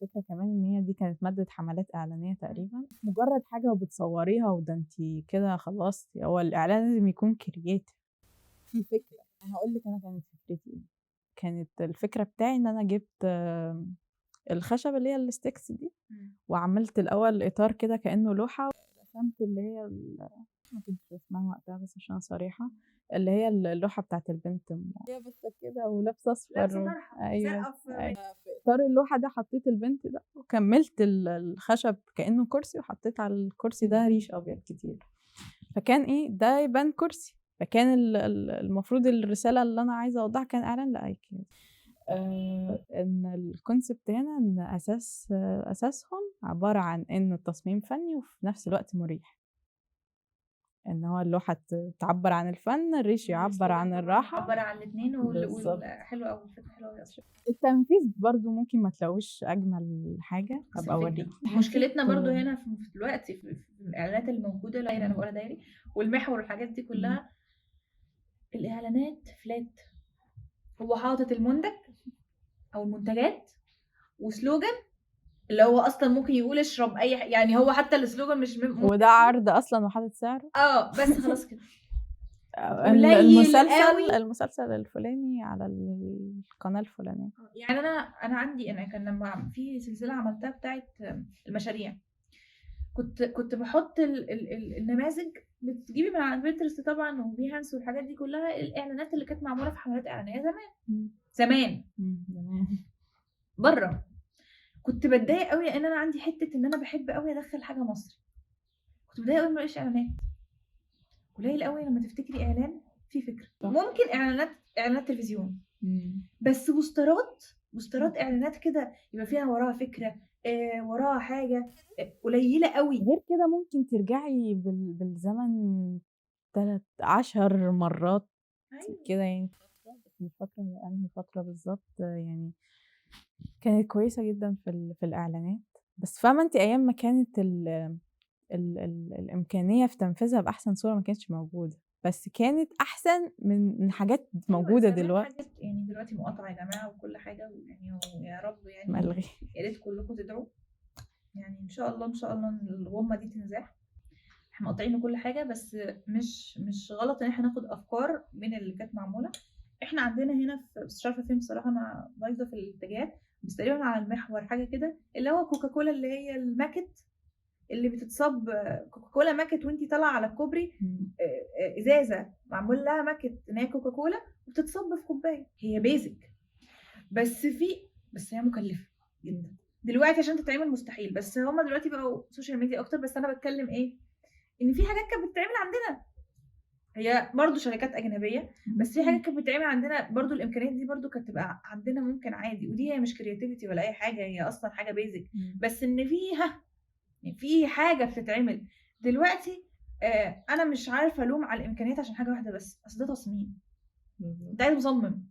Speaker 1: الفكرة كمان ان هي دي كانت مادة حملات اعلانية تقريبا، مجرد حاجة وبتصوريها وده انت كده خلاص. هو الاعلان لازم يكون creative، في فكرة. هقول لك انا كانت فكرتي ايه. كانت الفكرة بتاعي ان انا جبت الخشب اللي هي ال sticks دي، وعملت الاول اطار كده كانه لوحة، رسمت اللي هي ما كنتش بسمعها وقتها، بس عشان صريحه، اللي هي اللوحة بتاعت البنت هي بس كده ولابسه اصفر،
Speaker 2: لابسه طرحه.
Speaker 1: ايوه أيوة. في اطار اللوحة ده حطيت البنت ده، وكملت الخشب كانه كرسي، وحطيت على الكرسي ده ريش ابيض كتير، فكان ايه ده يبان كرسي. فكان المفروض الرسالة اللي انا عايزه اوضحها كان اعلان لايكيا. ان ال concept هنا ان اساسهم عبارة عن ان التصميم فني وفي نفس الوقت مريح، ان هو اللوحة تعبر عن الفن، الريش يعبر عن الراحة،
Speaker 2: عبر عن الاثنين. حلو قوي الفكرة، حلوة قوي اصلا.
Speaker 1: التنفيذ برضو ممكن ما تلاقوش اجمل حاجة، ابقى اوريك.
Speaker 2: مشكلتنا برضو هنا في دلوقتي في الاعلانات اللي موجودة، لا انا بقول دايري والمحور والحاجات دي كلها، الاعلانات flat، هو حاطط المنتج او المنتجات و slogan اللي هو اصلا ممكن يقول اشرب اي يعني هو حتى ال slogan مش
Speaker 1: وده عرض اصلا وحاطط سعره
Speaker 2: بس خلاص كده.
Speaker 1: المسلسل الفلاني على القناة الفلانية.
Speaker 2: يعني انا عندي، انا كان لما في سلسلة عملتها بتاعه المشاريع، كنت بحط النماذج بتجيبي من على بنترست طبعا وبيهانس والحاجات دي كلها، الاعلانات اللي كانت معمولة في حملات اعلانية زمان زمان بره. كنت بتضايق قوي لان انا عندي حتة ان انا بحب قوي ادخل حاجة مصري، كنت بتضايق قوي ما الاقيش اعلانات. قليل قوي لما تفتكري اعلان فيه فكرة. ممكن اعلانات تلفزيون، بس بوسترات اعلانات كده يبقى فيها وراها فكرة، وراها حاجة، قليله قوي.
Speaker 1: غير كده ممكن ترجعي بالزمن 13 مرات. أيوة. كده يعني، بس مش فاكره انهي فترة بالظبط، يعني كانت كويسة جدا في الاعلانات. بس فاهمه انت ايام ما كانت ال ال ال الامكانية في تنفيذها باحسن صوره ما كانتش موجودة، بس كانت احسن من حاجات موجودة دلوقتي.
Speaker 2: حاجات يعني دلوقتي مقاطعه يا جماعة وكل حاجة، يعني يا رب يعني
Speaker 1: ملغي،
Speaker 2: يا ريت كلكم تدعوا يعني ان شاء الله ان شاء الله الغمة دي تنزاح. احنا مقاطعين كل حاجة، بس مش غلط ان احنا ناخد افكار من اللي كانت معمولة. احنا عندنا هنا في، مش عارفه فين بصراحة، انا بايظة في الاتجاهات، بس تقريبا على المحور حاجة كده اللي هو كوكاكولا، اللي هي الماكت اللي بتتصب كوكاكولا ماكت وانتي طالعه على الكوبري، ازازة معمول لها ماكت ان هي كوكاكولا وبتتصب في كوباية. هي basic بس هي مكلفة جدا دلوقتي عشان تتعمل مستحيل. بس هما دلوقتي بقوا social media اكتر. بس انا بتكلم ايه، ان في حاجات كانت بتتعمل عندنا، هي برضو شركات اجنبية، بس في حاجات كانت بتتعمل عندنا برضو، الامكانيات دي برضو كانت تبقى عندنا ممكن عادي. ودي هي مش creativity ولا اي حاجة، هي اصلا حاجة basic، بس ان فيها يعني في حاجة بتتعمل دلوقتي. انا مش عارفه الوم على الامكانيات عشان حاجة واحدة بس، اصل ده تصميم، انت عايز مصمم.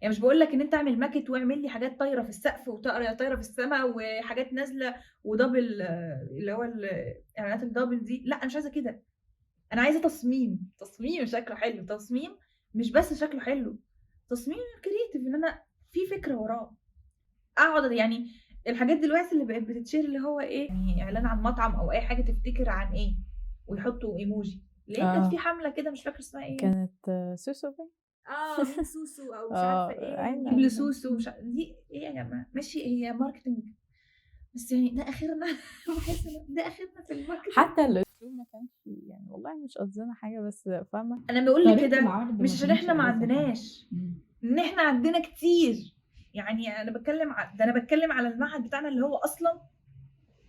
Speaker 2: يعني مش بقول لك ان انت اعمل ماكت واعمل لي حاجات طايره في السقف وطايره في السماء وحاجات نازله و double اللي هو الاعلانات ال double دي، لا انا مش عايزه كده. انا عايزه تصميم شكله حلو، تصميم مش بس شكله حلو، تصميم creative ان انا في فكرة وراه. اقعد يعني الحاجات دلوقتي اللي بقت بتتشير اللي هو ايه، يعني اعلان عن مطعم او اي حاجة تفتكر عن ايه ويحطوا ايموجي. ليه كانت في حمله كده مش فاكره اسمها ايه،
Speaker 1: كانت سوسو بي.
Speaker 2: مين سوسو او مش عارفه ايه، جيب لي سوسو مش دي ايه يا جماعة. ماشي هي marketing، بس يعني ده اخرنا. بحس ده اخرنا في ال marketing.
Speaker 1: حتى الاسلوب ما كانش يعني، والله مش قصدنا حاجة، بس فاهمه
Speaker 2: انا بقول لك كده مش عشان احنا ما عندناش، ان احنا عندنا كتير. يعني انا بتكلم ده انا بتكلم على المعهد بتاعنا اللي هو اصلا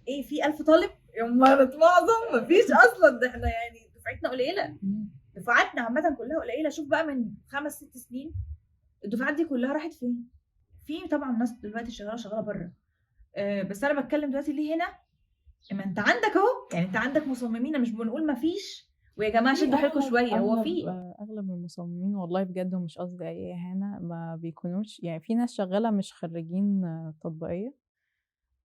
Speaker 2: ايه في 1000 طالب، يوم ما نتمعظم مفيش اصلا. ده احنا يعني دفعتنا قليله، دفعاتنا عامة كلها قليله. شوف بقى من 5-6 سنين الدفعات دي كلها راحت فين. في طبعا ناس دلوقتي شغالة بره، بس انا بتكلم دلوقتي ليه هنا. ما انت عندك اهو، يعني انت عندك مصممين، مش بنقول ما فيش. ويا جماعة شدوا حيلكم شوية، هو في
Speaker 1: اغلب المصممين والله بجد، ومش قصدي اي اهانه، ما بيكونوش يعني في ناس شغالة مش خريجين تطبيقية،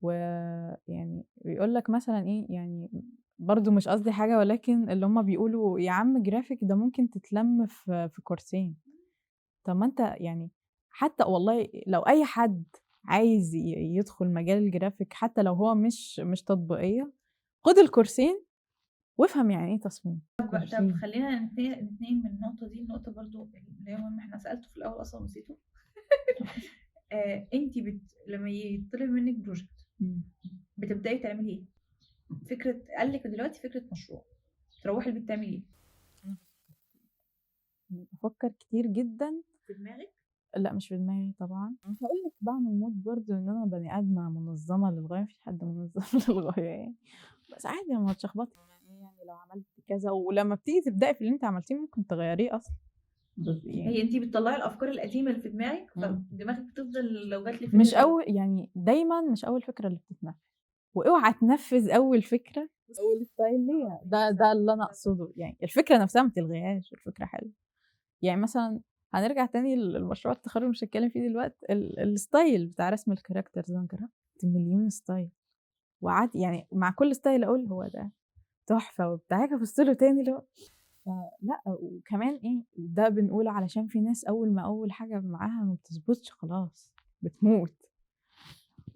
Speaker 1: ويعني بيقول لك مثلا ايه، يعني برضو مش قصدي حاجة، ولكن اللي هم بيقولوا يا عم جرافيك ده ممكن تتلم في كورسين. طب ما انت يعني حتى والله لو اي حد عايز يدخل مجال الجرافيك حتى لو هو مش تطبيقية، خد الكورسين وافهم يعني ايه تصميم.
Speaker 2: طب خلينا نتنقل من النقطة دي النقطة برضو اللي هي مهمة، احنا سالته في الاول اصلا ونسيته. انت لما يطلب منك project بتبداي تعملي ايه؟ فكرة قال لك دلوقتي فكرة مشروع، تروحي البيت تعملي ايه؟
Speaker 1: بفكر كتير جدا.
Speaker 2: في دماغك؟
Speaker 1: لا مش في دماغي طبعا. مش هقول لك بعمل mood board ان انا بني ادمه منظمة للغاية، مفيش حد منظم للغاية يعني، بس عادي لما تشخبطي يعني لو عملت كذا، ولما بتيجي تبداي في اللي انت عملتيه ممكن تغيريه اصلا. يعني
Speaker 2: هي انت بتطلعي الافكار القديمة اللي في دماغك، فدماغك بتفضل لو جات لي فكرة
Speaker 1: مش اول، يعني دايما مش اول فكرة اللي بتتنفذ، واوعى تنفذ اول فكرة اول style ليها. ده اللي انا اقصده يعني، الفكرة نفسها ما تلغيهاش، الفكرة حلوة. يعني مثلا هنرجع تاني للمشروع التخرج مش هتكلم فيه دلوقتي، ال style بتاع رسم ال characters انا جربت مليون style، وقعدت يعني مع كل style اقول هو ده تحفة وبتاع، ابص له تاني لو لا. وكمان ايه ده بنقول علشان في ناس اول ما اول حاجة معاها ما بتظبطش خلاص بتموت،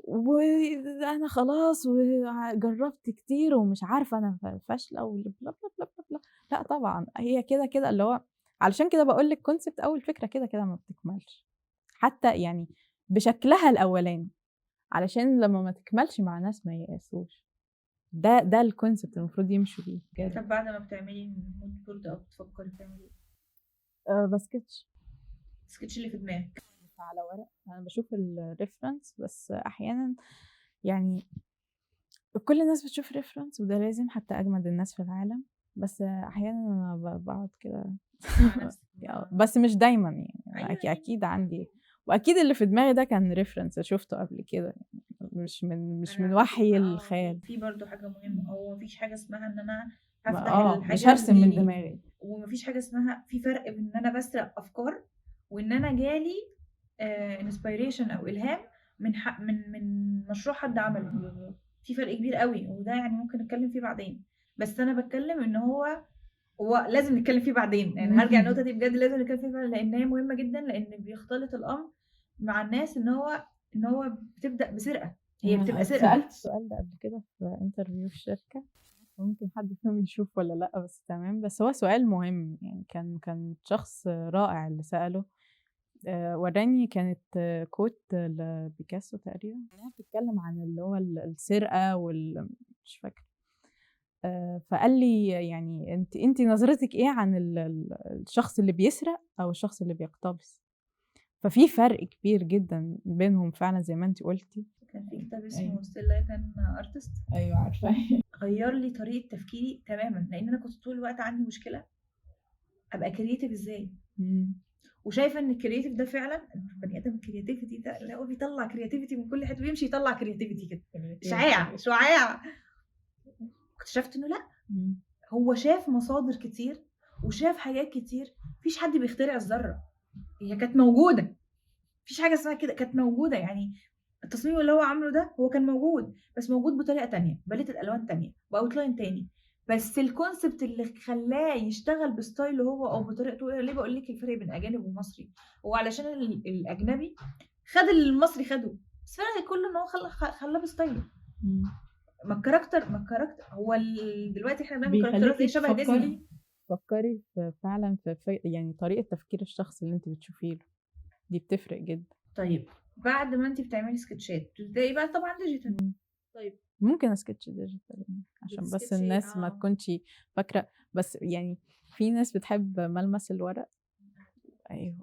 Speaker 1: وانا خلاص وجربت كتير ومش عارفه انا فاشلة وبلا بلا بلا بلا. لا طبعا هي كده كده اللي هو، علشان كده بقول لك concept اول فكرة كده كده ما بتكملش حتى يعني بشكلها الاولاني، علشان لما ما تكملش مع ناس ما ييأسوش. ده ال concept المفروض يمشوا بيه.
Speaker 2: طب بعد ما بتعملي mood board او بتفكري بتعملي ايه؟
Speaker 1: ب sketch.
Speaker 2: سكتش اللي في دماغك
Speaker 1: مش على ورق، انا بشوف ال reference بس. احيانا يعني كل الناس بتشوف reference وده لازم، حتى اجمد الناس في العالم، بس احيانا انا بقعد كده بس مش دايما يعني. أيوة. اكيد عندي، واكيد اللي في دماغي ده كان reference شفته قبل كده، مش من وحي الخيال.
Speaker 2: في برضو حاجة مهمة، هو مفيش حاجة اسمها ان انا هفتح الحاجة
Speaker 1: مش هرسم من دماغي،
Speaker 2: ومفيش حاجة اسمها، في فرق بين ان انا بسرق افكار وان انا جالي inspiration او الهام من من مشروع حد عمله. في فرق كبير قوي، وده يعني ممكن نتكلم فيه بعدين، بس انا بتكلم ان هو لازم نتكلم فيه بعدين يعني. هرجع النقطة دي بجد لازم نتكلم فيها لان هي مهمة جدا، لان بيختلط الامر مع الناس ان هو بتبدا بسرقه، هي بتبقى سرقه.
Speaker 1: سالت السؤال ده قبل كده في interview في الشركة، ممكن حد فيهم يشوف ولا لا، بس تمام، بس هو سؤال مهم يعني. كان شخص رائع اللي ساله، وراني كانت quote لبيكاسو تقريبا، انها بتتكلم عن اللي هو السرقة وال مش فاكره. فقال لي يعني انت نظرتك ايه عن الشخص اللي بيسرق او الشخص اللي بيقتبس؟ ففي فرق كبير جدا بينهم فعلا زي ما انت قلتي.
Speaker 2: كان في كتاب اسمه Steal Like an Artist.
Speaker 1: ايوه عارفه.
Speaker 2: غير لي طريقه تفكيري تماما، لان انا كنت طول الوقت عندي مشكلة ابقى creative ازاي، وشايفه ان ال creative ده فعلا البني ادم ال creativity ده اللي هو بيطلع creativity من كل حتة، بيمشي يطلع creativity كده شعاع شعاع. اكتشفت انه لا، هو شاف مصادر كتير وشاف حاجات كتير. مفيش حد بيخترع الذرة، هي كانت موجودة، مفيش حاجة اسمها كده، كانت موجودة. يعني التصميم اللي هو عامله ده هو كان موجود، بس موجود بطريقة تانية، palette الالوان تانية، ب outline تاني، بس ال concept اللي خلاه يشتغل ب style ه هو او بطريقته. ليه بقول لك الفرق بين اجانب ومصري؟ هو علشان الاجنبي خد اللي المصري خده، بس فرق كله ان هو خلاه ب style ه. ما ال character هو دلوقتي احنا بنعمل character ات زي شبه ديزني.
Speaker 1: فكري فعلا في يعني طريقه تفكير الشخص اللي انت بتشوفيه له دي بتفرق جدا.
Speaker 2: طيب بعد ما انت بتعملي سكتشات بتبداي بقى طبعا digital. طيب
Speaker 1: ممكن sketch digital يعني عشان بس الناس ما تكونش فاكره، بس يعني في ناس بتحب ملمس الورق، ايوه،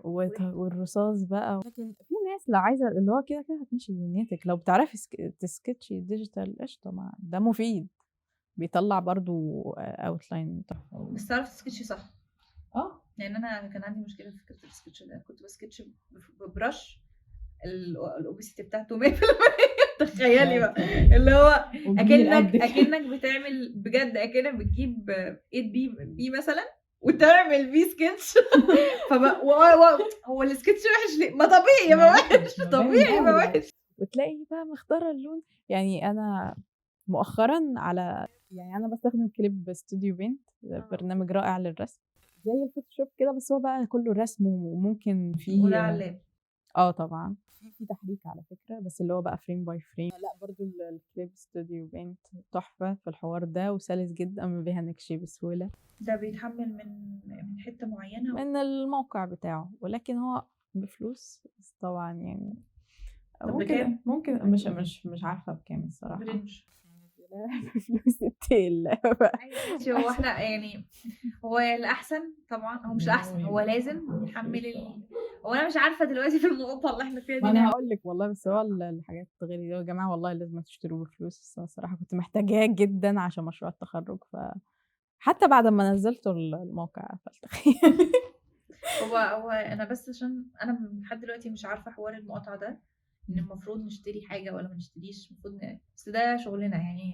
Speaker 1: والرصاص بقى. لكن في ناس لو عايزه اللي هو كده كده هتمشي دنيتك، لو بتعرفي ت sketch ي digital قشطه، ده مفيد، بيطلع برضو outline تحفة.
Speaker 2: بس تعرفي تسكتشي صح؟ لان انا كان عندي مشكلة في فكرة السكتش ده، كنت ب sketch ب brush ال opacity بتاعته 100%. تخيلي بقى اللي هو اكنك بتعمل بجد، اكنك بتجيب 8 B مثلا وتعمل بيه سكتش. فبقى هو السكتش وحش ليه؟ ما طبيعي ما وحش، طبيعي ما وحش.
Speaker 1: وتلاقي بقى مختاره اللون. يعني انا مؤخرا على يعني انا بستخدم Clip Studio Paint، برنامج رائع للرسم زي ال Photoshop كده، بس هو بقى كله رسم وممكن فيه
Speaker 2: وده على ال lap.
Speaker 1: طبعا في تحريك على فكرة، بس اللي هو بقى frame by frame. لا برضو ال Clip Studio Paint تحفة في الحوار ده، وسلس جدا، ما بيهنكش بسهولة.
Speaker 2: ده بيتحمل من حتة معينة
Speaker 1: من الموقع بتاعه، ولكن هو بفلوس بس طبعا يعني. ممكن مش عارفه بكام الصراحة.
Speaker 2: range.
Speaker 1: منزلاها بفلوس التيل.
Speaker 2: ماشي، هو احنا يعني هو الاحسن طبعا، هو مش الاحسن، هو لازم نحمل هو انا مش عارفه دلوقتي في النقطة اللي احنا فيها دي
Speaker 1: ما انا هقول لك والله، بس هو الحاجات غالية دي يا جماعة والله لازم تشتروه بفلوس. بس أنا الصراحة كنت محتاجاه جدا عشان مشروع التخرج، ف حتى بعد ما نزلته الموقع قفلت.
Speaker 2: هو انا بس عشان انا لحد دلوقتي مش عارفه حوار المقاطعة ده، ان المفروض نشتري حاجة ولا ما نشتريش، المفروض بس ده شغلنا يعني،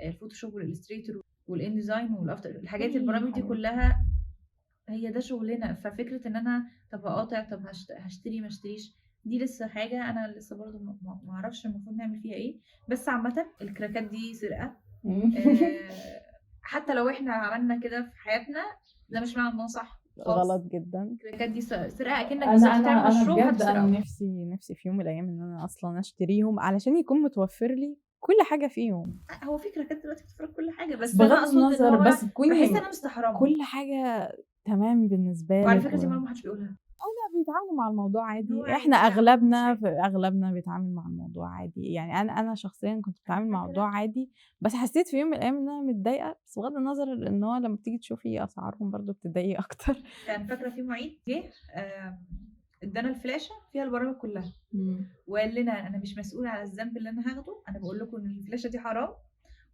Speaker 2: ال Photoshop وال Illustrator وال InDesign وال After، الحاجات البرامج دي كلها هي ده شغلنا. ففكره ان انا طب اقاطع، طب هشتري ما اشتريش، دي لسه حاجة انا لسه برضو ما اعرفش المفروض نعمل فيها ايه. بس عامة الكراكات دي سرقه، حتى لو احنا عملنا كده في حياتنا ده مش معنى ان هو صح،
Speaker 1: غلط جدا.
Speaker 2: الكراكات دي سرقه، اكنك بالظبط تعمل مشروع
Speaker 1: بجد. انا نفسي في يوم من الايام ان انا اصلا اشتريهم علشان يكون متوفر لي كل حاجة فيهم.
Speaker 2: هو في كراكات دلوقتي بتوفر كل حاجة، بس
Speaker 1: بغض
Speaker 2: انا اقصد ان
Speaker 1: النظر،
Speaker 2: هو
Speaker 1: بس تكوني
Speaker 2: بحس انا مستحرمه
Speaker 1: كل حاجة تمام بالنسبة لك.
Speaker 2: وعلى فكرة دي ما حدش بيقولها،
Speaker 1: لا بيتعاملوا مع الموضوع عادي.
Speaker 2: هو
Speaker 1: احنا
Speaker 2: عادي، لا،
Speaker 1: اغلبنا
Speaker 2: مش عادي.
Speaker 1: اغلبنا بيتعامل مع الموضوع عادي يعني. انا شخصيا كنت بتعامل مع
Speaker 2: فاكرة.
Speaker 1: الموضوع عادي، بس حسيت في يوم من الايام ان انا متضايقة، بس بغض النظر ان هو لما بتيجي تشوفي اسعارهم برضو بتضايقي اكتر.
Speaker 2: كان فاكره في معيد جه ادانا الفلاشه فيها البرامج كلها، وقال لنا انا مش مسؤول على الذنب اللي انا هاخده، انا بقول لكم ان الفلاشه دي حرام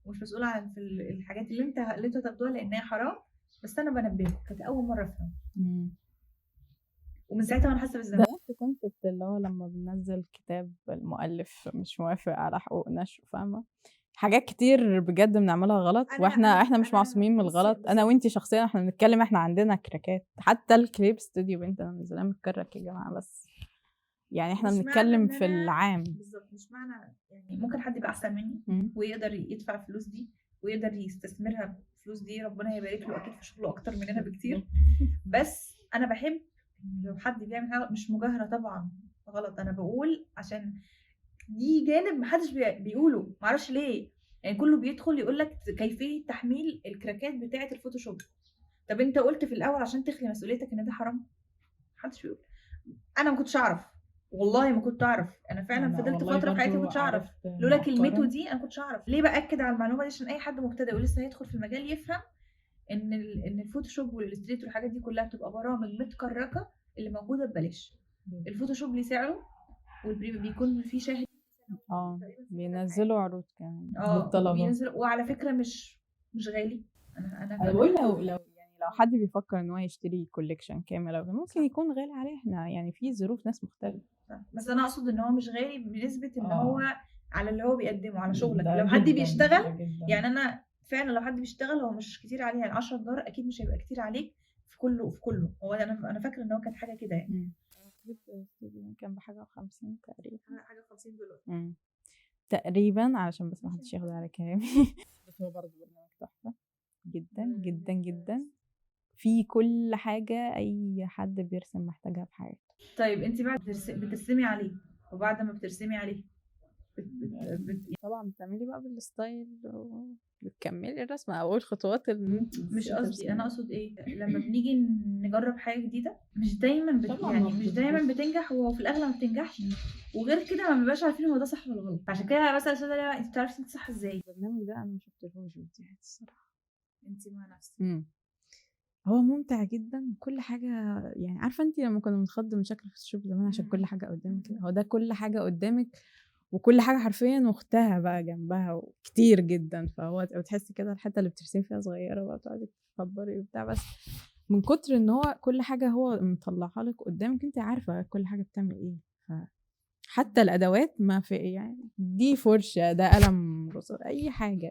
Speaker 2: ومش مسؤول عن في الحاجات اللي انتوا هتاخدوها لانها حرام، بس انا بنبهكم. كانت اول مرة افهم، ومن ساعتها وانا حاسه بالذنب.
Speaker 1: ده نفس concept اللي هو لما بننزل كتاب المؤلف مش موافق على حقوق نشر، فاهمه؟ حاجات كتير بجد بنعملها غلط، واحنا احنا مش معصومين من الغلط. انا وانتي شخصيا احنا بنتكلم، احنا عندنا كراكات، حتى ال Clip Studio Paint انا منزلها متكرك يا جماعة، بس يعني احنا
Speaker 2: مش معنى
Speaker 1: بنتكلم
Speaker 2: إن
Speaker 1: في
Speaker 2: أنا
Speaker 1: العام
Speaker 2: بالظبط. مش معنى يعني ممكن حد يبقى احسن مني ويقدر يدفع الفلوس دي ويقدر يستثمرها الفلوس دي، ربنا هيبارك له اكيد في شغله اكتر مننا بكتير. بس انا بحب لو حد بيعمل حاجة مش مجاهره طبعا غلط، انا بقول عشان دي جانب محدش بيقوله، معرفش ليه يعني، كله بيدخل يقول لك كيفية تحميل الكراكات بتاعه ال Photoshop. طب انت قلت في الاول عشان تخلي مسؤوليتك ان ده حرام، محدش بيقول. انا ما كنتش اعرف والله، ما كنت اعرف، انا فعلا
Speaker 1: أنا
Speaker 2: فضلت
Speaker 1: والله
Speaker 2: فترة في حياتي ما
Speaker 1: برضو
Speaker 2: كنتش اعرف،
Speaker 1: عرفت
Speaker 2: لولا
Speaker 1: مؤخراً.
Speaker 2: كلمته دي انا كنتش اعرف. ليه باكد على المعلومة دي؟ عشان اي حد مبتدئ ولسه هيدخل في المجال يفهم ان ان ال Photoshop وال Illustrator والحاجات دي كلها بتبقى برامج متكركه اللي موجودة ببلاش. ال Photoshop ليه سعره، بيكون فيه شاهد
Speaker 1: بينزلوا عروض كمان للطلبة،
Speaker 2: بينزلوا. وعلى فكرة مش غالي. انا
Speaker 1: بقول لو يعني لو حد بيفكر ان هو يشتري collection كامل أو ممكن يكون غالي عليه، احنا يعني في ظروف ناس مختلفة،
Speaker 2: بس انا اقصد ان هو مش غالي بنسبة ان هو على اللي هو بيقدمه على شغلك. لو حد بيشتغل يعني، انا فعلا لو حد بيشتغل هو مش كتير عليه يعني، $10 اكيد مش هيبقى كتير عليك في كله في كله. هو انا فاكره ان هو كانت حاجة كده يعني،
Speaker 1: كان بحاجة 50 تقريبا،
Speaker 2: حاجة $50
Speaker 1: تقريبا، علشان بس ما حدش ياخد على كلامي. بس هو برضه برنامج تحفة جدا جدا جدا، في كل حاجة اي حد بيرسم محتاجها في حياته.
Speaker 2: طيب انت بعد بترسمي عليه، وبعد ما بترسمي عليه
Speaker 1: طبعا بتعملي بقى بال style وبتكملي الرسمة او الخطوات اللي
Speaker 2: مش قصدي، انا اقصد ايه، لما بنيجي نجرب حاجة جديدة مش دايما يعني مش دايما بتنجح، وفي الاغلب ما بتنجحش، وغير كده ما بنبقاش عارفين هو ده صح ولا غلط. عشان كده بسال السؤال ده، انت بتعرفي انت صح ازاي؟
Speaker 1: البرنامج ده انا ما شفتلهوش فيديوهات الصراحة.
Speaker 2: انت مع نفسك
Speaker 1: هو ممتع جدا كل حاجة يعني. عارفه انت لما كنا بنتخض من شكل Photoshop زمان عشان كل حاجة قدامك كده، هو ده كل حاجة قدامك وكل حاجة حرفيا واختها بقى جنبها وكتير جدا، فهو بتحسي كده الحتة اللي بترسمي فيها صغيرة بقى بتقعدي تكبري وبتاع، بس من كتر ان هو كل حاجة هو مطلعها لك قدامك انت عارفه كل حاجة بتعمل ايه. فحتى الادوات ما في يعني، دي فرشه، ده قلم رصاص، اي حاجة،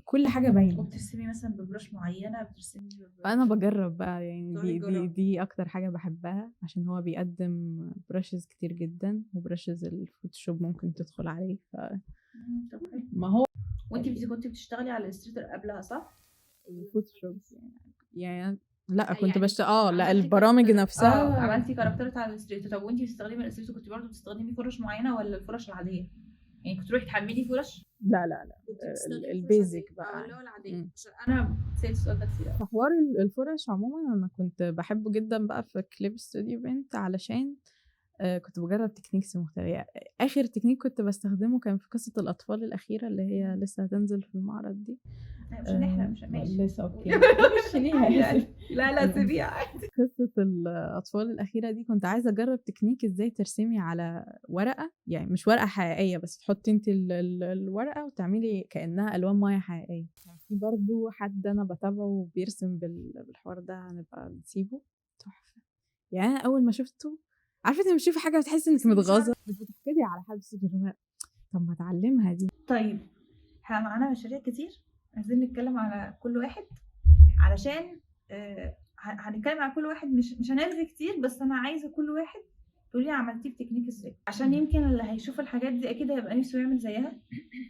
Speaker 1: كل حاجة باينة.
Speaker 2: وبترسمي مثلا ب brush معينة، بترسمي
Speaker 1: انا بجرب بقى يعني، دي دي دي اكتر حاجة بحبها، عشان هو بيقدم brushes كتير جدا، و brushes ال Photoshop ممكن تدخل عليه.
Speaker 2: طب حلو.
Speaker 1: ما هو
Speaker 2: وانت كنت بتشتغلي على ال Illustrator قبلها صح؟
Speaker 1: ال Photoshop يعني لا كنت
Speaker 2: يعني
Speaker 1: بشتغل لا البرامج نفسها.
Speaker 2: عملتي كاركترات على ال Illustrator. طب وانت بتستخدمي ال Illustrator كنت برضه بتستخدمي فرش معينة ولا الفرش العادية؟ يعني كنت تروحي تحملي فرش؟
Speaker 1: لا لا لا، ال basic بقى
Speaker 2: اللي هو العادية. عشان انا سألت السؤال ده كتير.
Speaker 1: في حوار الفرش عموما انا كنت بحبه جدا بقى في Clip Studio Paint، علشان كنت بجرب techniques مختلفة. اخر تكنيك كنت بستخدمه كان في قصة الاطفال الاخيرة اللي هي لسه هتنزل في المعرض دي.
Speaker 2: مش هنحرق، مش ماشي
Speaker 1: لسه okay مش ليها.
Speaker 2: لا لا سيبيها عادي.
Speaker 1: قصة الاطفال الاخيرة دي كنت عايزه اجرب تكنيك ازاي ترسمي على ورقة، يعني مش ورقة حقيقية بس تحطي انت الورقة وتعملي كانها الوان مية حقيقية. كان في برضو حد انا بتابعه بيرسم بالحوار ده، هنبقى نسيبه تحفة. يعني انا اول ما شفته، عارفه انت بتشوفي حاجة بتحسي انك متغاظه، مش بتحقدي على حد، بس طب ما اتعلمها دي.
Speaker 2: طيب احنا معانا مشاريع كتير عايزين نتكلم على كل واحد، علشان هنتكلم على كل واحد، مش هنلغي كتير، بس انا عايزه كل واحد تقولي عملتيه بتكنيك ازاي، عشان يمكن اللي هيشوف الحاجات دي اكيد هيبقى نفسه يعمل زيها،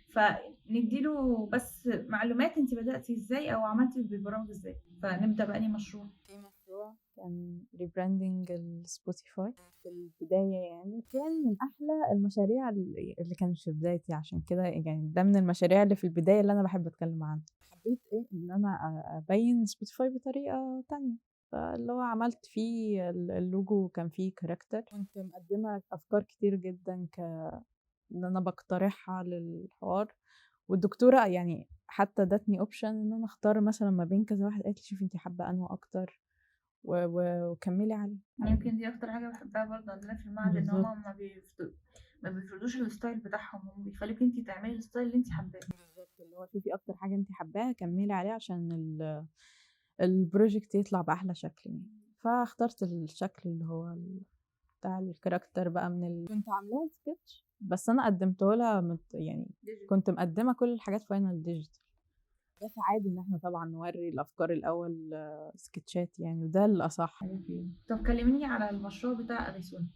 Speaker 2: فنديله بس معلومات انت بدأتي ازاي او عملتي بالبرامج ازاي. فنبدأ بأني مشروع.
Speaker 1: في مشروع كان rebranding السبوتيفاي في البداية، يعني كان من أحلى المشاريع اللي كانت في بدايتي، عشان كده يعني ده من المشاريع اللي في البداية اللي أنا بحب أتكلم عنها. حبيت إيه إن أنا أبين سبوتيفاي بطريقة تانية، فاللي هو عملت فيه اللوجو كان فيه character، كنت مقدمة أفكار كتير جدا إن أنا بقترحها للحوار، والدكتورة يعني حتى ادتني option ان انا اختار مثلا ما بين كذا واحد، قالت لي شوفي انت حابة انه اكتر وكملي عليه.
Speaker 2: يمكن دي اكتر حاجة بحبها برضه عندنا في المعهد، ان هم ما بيفرضوش ال style بتاعهم، هم بيخليكي انت تعملي ال style اللي انت حباه.
Speaker 1: بالظبط، اللي هو شوفي اكتر حاجة انت حباها كملي عليها عشان ال project يطلع باحلى شكل يعني. فاخترت الشكل اللي هو بتاع ال character بقى من كنت عاملاه سكتش، بس انا قدمته لها يعني كنت مقدمه كل الحاجات final digital، بس عادي ان احنا طبعا نوري الافكار الاول سكتشات يعني، وده الاصح.
Speaker 2: طب كلميني على المشروع بتاع اغيسونا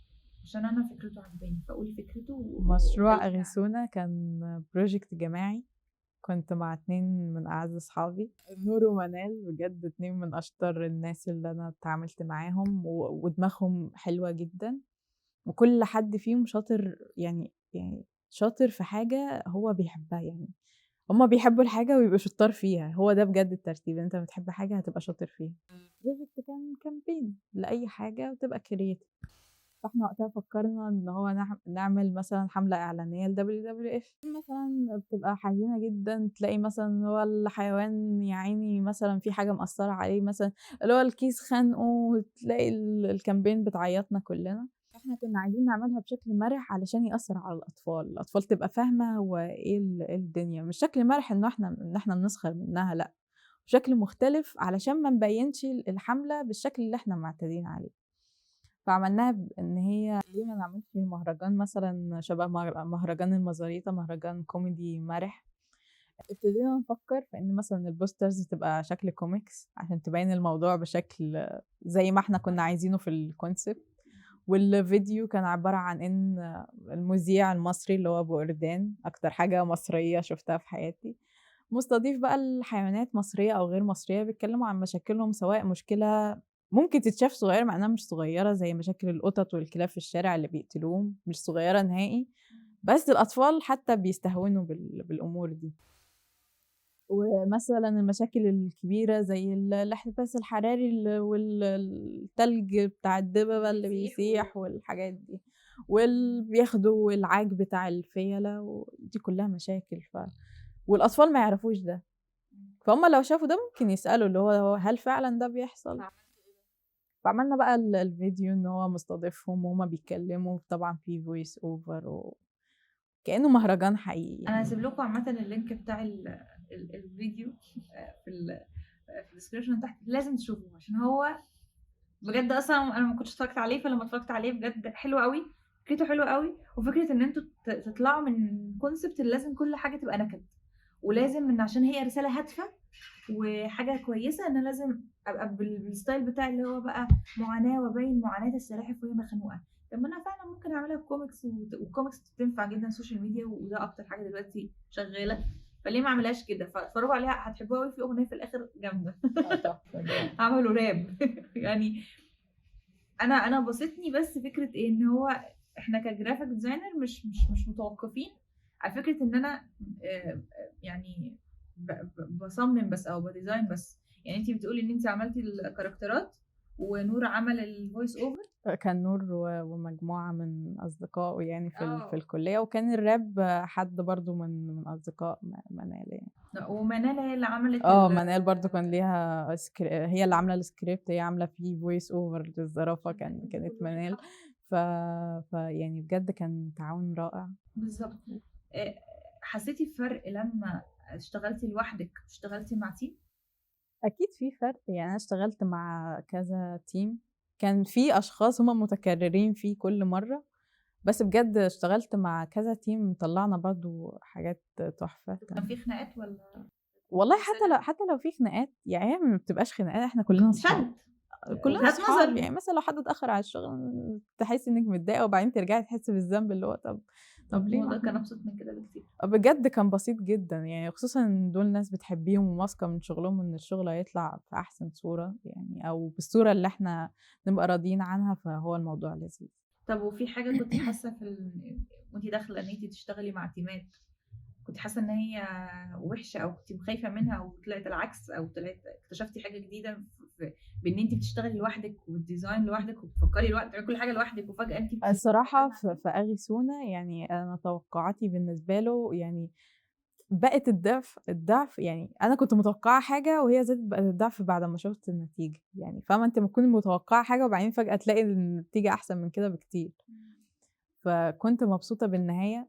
Speaker 2: عشان انا فكرته عجباني، فقولي فكرته.
Speaker 1: مشروع اغيسونا كان project جماعي، كنت مع 2 من اعز اصحابي، نور ومنال، بجد 2 من اشطر الناس اللي انا اتعاملت معاهم، ودماغهم حلوة جدا، وكل حد فيهم شاطر يعني شاطر في حاجة هو بيحبها، يعني هما بيحبوا الحاجة ويبقوا شطار فيها. هو ده بجد الترتيب، انت بتحب حاجة هتبقى شاطر فيها. ال project كان campaign لاي حاجة وتبقى creative، فاحنا وقتها فكرنا ان هو نعمل مثلا حمله اعلانية ل WWF مثلا، بتبقى حزينة جدا تلاقي مثلا هو الحيوان يا عيني مثلا في حاجة مأثره عليه، مثلا اللي هو الكيس خانقه، وتلاقي ال campaign بتعيطنا كلنا. احنا كنا عايزين نعملها بشكل مرح علشان يأثر على الاطفال، الاطفال تبقى فاهمه هو ايه الدنيا، مش شكل مرح ان احنا بنسخر منها، لا، بشكل مختلف علشان ما نبينش الحملة بالشكل اللي احنا معتادين عليه. فعملناها بان هي ليه ما نعملش مهرجان مثلا شبه مهرجان المزاريطه، مهرجان كوميدي مرح. ابتدينا نفكر في ان مثلا ال posters تبقى شكل كوميكس عشان تبين الموضوع بشكل زي ما احنا كنا عايزينه في ال concept. والفيديو كان عبارة عن ان المذيع المصري اللي هو ابو اردان، اكتر حاجة مصرية شفتها في حياتي، مستضيف بقى الحيوانات مصرية او غير مصرية، بيتكلموا عن مشاكلهم، سواء مشكلة ممكن تتشاف صغيرة مع انها مش صغيرة، زي مشاكل القطط والكلاب في الشارع اللي بيقتلوهم، مش صغيرة نهائي، بس الاطفال حتى بيستهونوا بالامور دي. ومثلا المشاكل الكبيرة زي الاحتباس الحراري والتلج بتاع الدببه اللي بيسيح والحاجات دي، واللي بياخدوا العاج بتاع الفيلة، ودي كلها مشاكل. والاطفال ما يعرفوش ده، فهم لو شافوا ده ممكن يسالوا اللي هو هل فعلا ده بيحصل. فعملنا بقى الفيديو ان هو مستضيفهم وهما بيتكلموا، طبعا في voice over، كانه مهرجان حقيقي.
Speaker 2: انا هسيب لكم عامة ال link بتاع الفيديو في ال description تحت، لازم تشوفوه عشان هو بجد اصلا انا ما كنتش اتفرجت عليه، فلما اتفرجت عليه بجد حلو قوي، فكرته حلوة قوي، وفكره ان انتوا تطلعوا من concept اللي لازم كل حاجة تبقى نكد، ولازم ان عشان هي رسالة هادفة وحاجه كويسة ان انا لازم ابقى بال style بتاعي اللي هو بقى معاناة وبين معاناة السلاحف وهي مخنوقه. طب ما انا فعلا ممكن اعملها بكوميكس، والكوميكس بتنفع جدا social media، وده اكتر حاجة دلوقتي شغالة، فليه ما اعملهاش كده؟ فاتفرجوا عليها هتحبوها قوي. في اغنية في الاخر جامدة عملوا راب يعني انا بسطني بس فكرة ايه، ان هو احنا ك graphic designer مش مش مش متوقفين على فكرة ان انا يعني بصمم بس او ب design بس. يعني انت بتقولي ان انت عملتي الكاركترات ونور عمل ال voice over.
Speaker 1: كان نور ومجموعة من اصدقائه يعني في الكلية، وكان الراب حد برضو من اصدقاء منال يعني.
Speaker 2: ومنال هي اللي عملت
Speaker 1: منال برضو كان ليها هي اللي عامله السكريبت، هي عامله فيه voice over للزرافه، كانت منال. ف يعني بجد كان تعاون رائع.
Speaker 2: بالظبط. حسيتي بفرق لما اشتغلتي لوحدك اشتغلتي مع team؟
Speaker 1: اكيد في فرق يعني. انا اشتغلت مع كذا team، كان في اشخاص هم متكررين في كل مرة، بس بجد اشتغلت مع كذا team طلعنا برضو حاجات تحفة.
Speaker 2: كان في خناقات ولا؟
Speaker 1: والله حتى لو في خناقات يعني ما بتبقاش خناقات، احنا كلنا اصحاب، كلنا اصحاب يعني. مثلا لو حد اتاخر على الشغل تحس انك متضايقة، وبعدين ترجعي تحسي بالذنب اللي هو طب ليه؟
Speaker 2: الموضوع كان ابسط من كده بكتير
Speaker 1: بجد، كان بسيط جدا يعني، خصوصا دول ناس بتحبيهم وواثقه من شغلهم ان الشغل هيطلع في احسن صوره يعني، او بالصورة اللي احنا نبقى راضيين عنها، فهو الموضوع لذيذ.
Speaker 2: طب وفي حاجة كنت حاسه وانتي داخله ان انتي تشتغلي مع تيمات، كنت حاسه ان هي وحشة او كنت خايفة منها، او طلعت العكس، او طلعت اكتشفتي حاجة جديدة بان انت بتشتغلي لوحدك وال design لوحدك وبتفكري لوحدك بتعملي كل حاجة لوحدك، وفجاة انت
Speaker 1: الصراحة في اغي سونا يعني انا توقعاتي بالنسبة له يعني بقت الضعف يعني. انا كنت متوقعه حاجة وهي زادت بقت الضعف بعد ما شفت النتيجة يعني. فاهمه، انت ممكن متوقعه حاجة وبعدين فجاة تلاقي النتيجة احسن من كده بكتير. فكنت مبسوطة بالنهاية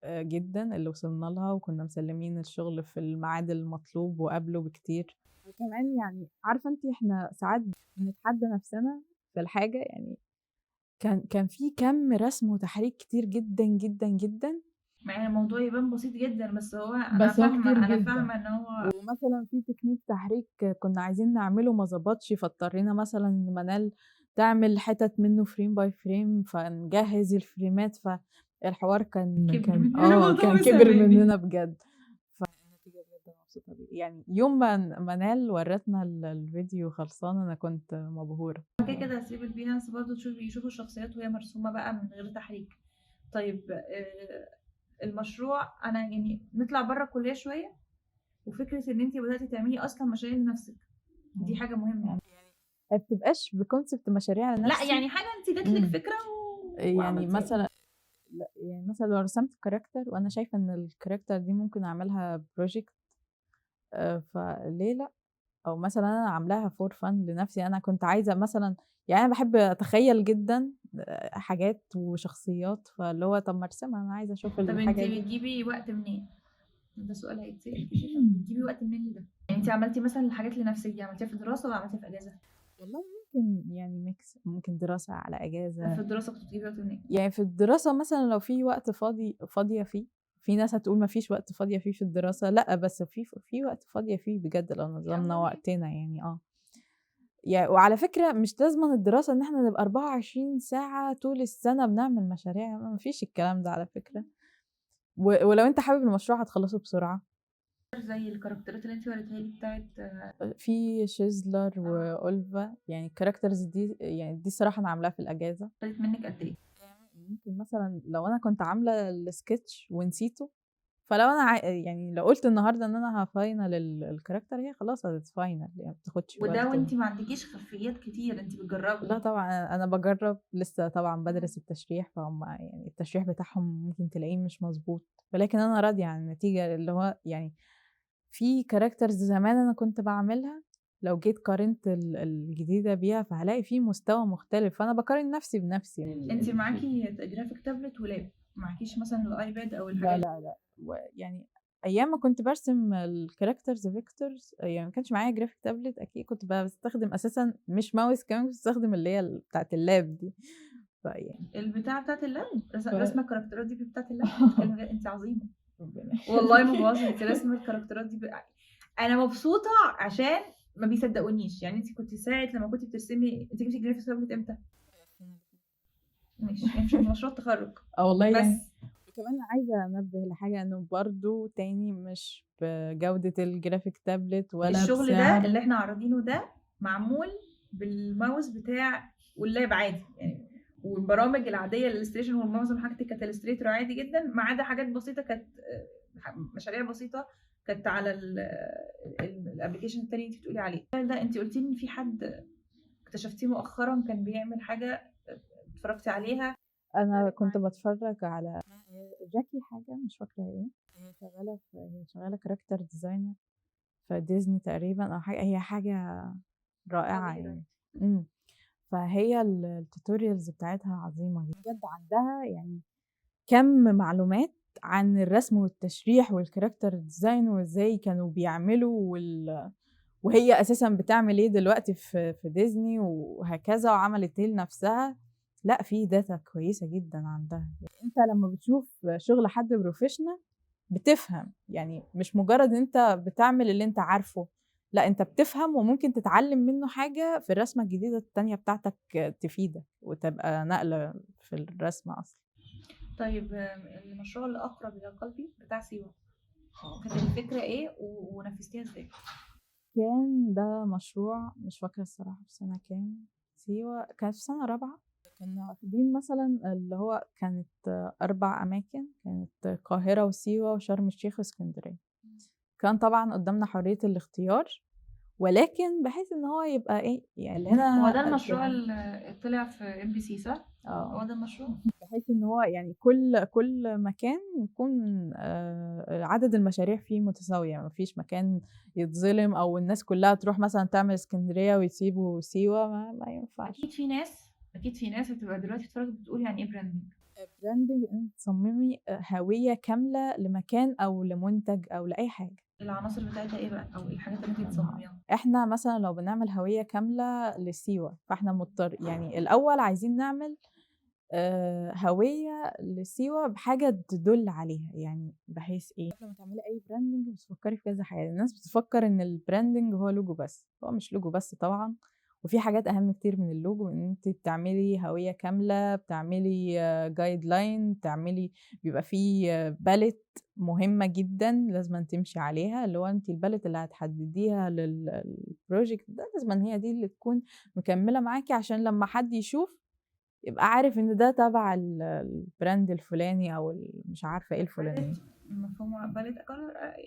Speaker 1: جدا اللي وصلنا لها، وكنا مسلمين الشغل في الميعاد المطلوب وقبله بكتير. وكمان يعني عارفه انت احنا ساعات بنتحدى نفسنا في الحاجة يعني. كان في كم رسم وتحريك كتير جدا جدا جدا،
Speaker 2: مع ان الموضوع يبان بسيط جدا، بس هو انا فاهمه ان هو،
Speaker 1: ومثلا في تكنيك تحريك كنا عايزين نعمله ما ظبطش، فاضطرينا مثلا منال تعمل حتت منه frame by frame، فنجهز الفريمات، فالحوار كان كبر مننا بجد. فالنتيجه بجد مبسوطة بيه يعني. يوم ما منال ورتنا الفيديو خلصان انا كنت مبهوره.
Speaker 2: كده كده هسيب ال Behance برضه يشوفوا الشخصيات وهي مرسومه بقى من غير تحريك. طيب المشروع، انا يعني نطلع بره الكلية شوية، وفكره ان انت بداتي تعملي اصلا مشاريع لنفسك دي حاجة مهمة
Speaker 1: يعني. ما بتبقاش ب concept مشاريع لنفسي،
Speaker 2: لا يعني حاجة انت جات لك فكرة
Speaker 1: يعني مثلا، لا يعني مثلا لو رسمت character وانا شايفه ان ال character دي ممكن اعملها project، فليه لا؟ او مثلا انا عاملاها for fun لنفسي. انا كنت عايزه مثلا يعني انا بحب اتخيل جدا حاجات وشخصيات، فاللي هو طب ما ارسمها، انا عايزه اشوف الحاجة.
Speaker 2: طب انت بتجيبي وقت منين؟ ده سؤال هيتسال كتير. بتجيبي وقت منين ده؟ يعني انت عملتي مثلا الحاجات لنفسك دي، عملتيها في دراسة ولا عملتيها في اجازه؟
Speaker 1: والله ممكن يعني mix، ممكن دراسة على اجازه.
Speaker 2: في الدراسة كنت بتجيبي وقت منين؟
Speaker 1: يعني في الدراسة مثلا لو في وقت فاضية فيه، في ناس هتقول ما فيش وقت فاضية فيه في الدراسة، لا بس في وقت فاضية فيه بجد لو نظمنا وقتنا يعني. يعني وعلى فكرة مش لازم الدراسة ان احنا نبقى 24 ساعة طول السنة بنعمل مشاريع، ما فيش الكلام ده على فكرة. ولو انت حابب المشروع هتخلصه بسرعة.
Speaker 2: زي الكاركترات اللي انت وريتها لي بتاعت
Speaker 1: في شيزلر وأولفا، يعني ال characters دي يعني دي صراحة انا عاملاها في الاجازة.
Speaker 2: خدت منك قد ايه؟
Speaker 1: ممكن مثلا لو انا كنت عامله السكتش ونسيته، فلو انا يعني لو قلت النهارده ان انا ه final ال character، هي خلاص هتت final يعني، ما بتاخدش وقت.
Speaker 2: وده وانت ما عندكيش خلفيات كتير، انت بتجربي؟
Speaker 1: لا طبعا انا بجرب لسه، طبعا بدرس التشريح، فهم يعني التشريح بتاعهم ممكن تلاقيه مش مظبوط، ولكن انا راضية عن النتيجة. اللي هو يعني في characters زمان انا كنت بعملها، لو جيت قارنت الجديدة بيها فهلاقي فيه مستوى مختلف، فانا بقارن نفسي بنفسي.
Speaker 2: انت معاكي graphic tablet و lap، معكيش مثلا ال iPad او الحاجات؟
Speaker 1: لا لا لا، يعني ايام ما كنت برسم ال characters vectors يعني ما كانش معايا graphic tablet اكيد، كنت بستخدم اساسا مش ماوس، كمان كنت بستخدم اللي هي بتاعه ال lap دي. فيعني
Speaker 2: البتاعه بتاعه ال lap، رسمه الكاركترات دي بتاعه ال lap. انت عظيمة والله ما بهزر، انت رسمه الكاركترات دي انا مبسوطة عشان ما بيصدقونيش. يعني انت كنت ساعة لما كنت بترسمي، انت جبتي graphic tablet امتى؟ ماشي، يعني مش مشروع التخرج.
Speaker 1: والله بس يعني. وكمان عايزه انبه لحاجة، انه برضو تاني مش بجوده ال graphic tablet ولا
Speaker 2: الشغل ده اللي احنا عارضينه ده معمول بالماوس بتاع وال lap عادي يعني، والبرامج العادية ال illustration، والمعظم حاجتي كانت Illustrator عادي جدا، ما عدا حاجات بسيطة كانت مشاريع بسيطة كانت على ال application التاني انت بتقولي عليه ده. انت قلتي ان في حد اكتشفتيه مؤخرا كان بيعمل حاجة اتفرجتي عليها؟
Speaker 1: انا كنت بتفرج على جاكي حاجة مش فاكره ايه، هي شغالة character designer في ديزني تقريبا او حاجة، هي حاجة رائعة يعني. فهي ال tutorials بتاعتها عظيمة جدا بجد، عندها يعني كم معلومات عن الرسم والتشريح وال character design وازاي كانوا بيعملوا وهي اساسا بتعمل ايه دلوقتي في ديزني وهكذا، وعملت ايه لنفسها. لا في data كويسة جدا عندها. انت لما بتشوف شغل حد professional بتفهم، يعني مش مجرد انت بتعمل اللي انت عارفه، لا انت بتفهم وممكن تتعلم منه حاجة في الرسمة الجديدة التانية بتاعتك تفيدك وتبقى نقله في الرسمة اصلا.
Speaker 2: طيب المشروع اللي اقرب الى قلبي بتاع سيوه، كانت الفكرة ايه ونفذتيها ازاي؟
Speaker 1: كان ده مشروع مش فاكره الصراحة في سنة كام، سيوه كانت في سنة رابعه. كنا واخدين مثلا اللي هو كانت 4 أماكن، كانت القاهرة وسيوة وشرم الشيخ واسكندرية. كان طبعا قدامنا حرية الاختيار، ولكن بحيث ان هو يبقى ايه يعني هنا.
Speaker 2: هو ده المشروع اللي طلع في MBC صح؟ هو ده المشروع،
Speaker 1: بحيث ان هو يعني كل مكان يكون عدد المشاريع فيه متساوية، ما فيش مكان يتظلم او الناس كلها تروح مثلا تعمل اسكندرية ويسيبوا سيوة، ما ينفعش.
Speaker 2: اكيد في ناس هتبقى دلوقتي بتتفرج بتقول يعني ايه branding؟
Speaker 1: branding انت تصممي هوية كاملة لمكان او لمنتج او لاي حاجة.
Speaker 2: العناصر بتاعتها ايه بقى، او الحاجات اللي انت بتصمميها؟
Speaker 1: احنا مثلا لو بنعمل هوية كاملة لسيوه، فاحنا مضطر يعني الاول عايزين نعمل هوية لسيوه بحاجة تدل عليها، يعني بحيث ايه قبل ما تعملي اي branding بتفكري في كذا حاجة. الناس بتفكر ان ال branding هو لوجو بس، هو مش لوجو بس طبعا، وفي حاجات اهم كتير من اللوجو. ان انت بتعملي هوية كاملة، بتعملي guideline، بتعملي بيبقى في palette مهمة جدا لازم تمشي عليها، اللي هو انت ال palette اللي هتحدديها لل project ده لازم هي دي اللي تكون مكملة معاكي، عشان لما حد يشوف يبقى عارف ان ده تبع ال brand الفلاني او مش عارفه ايه الفلاني.
Speaker 2: مفهوم palette color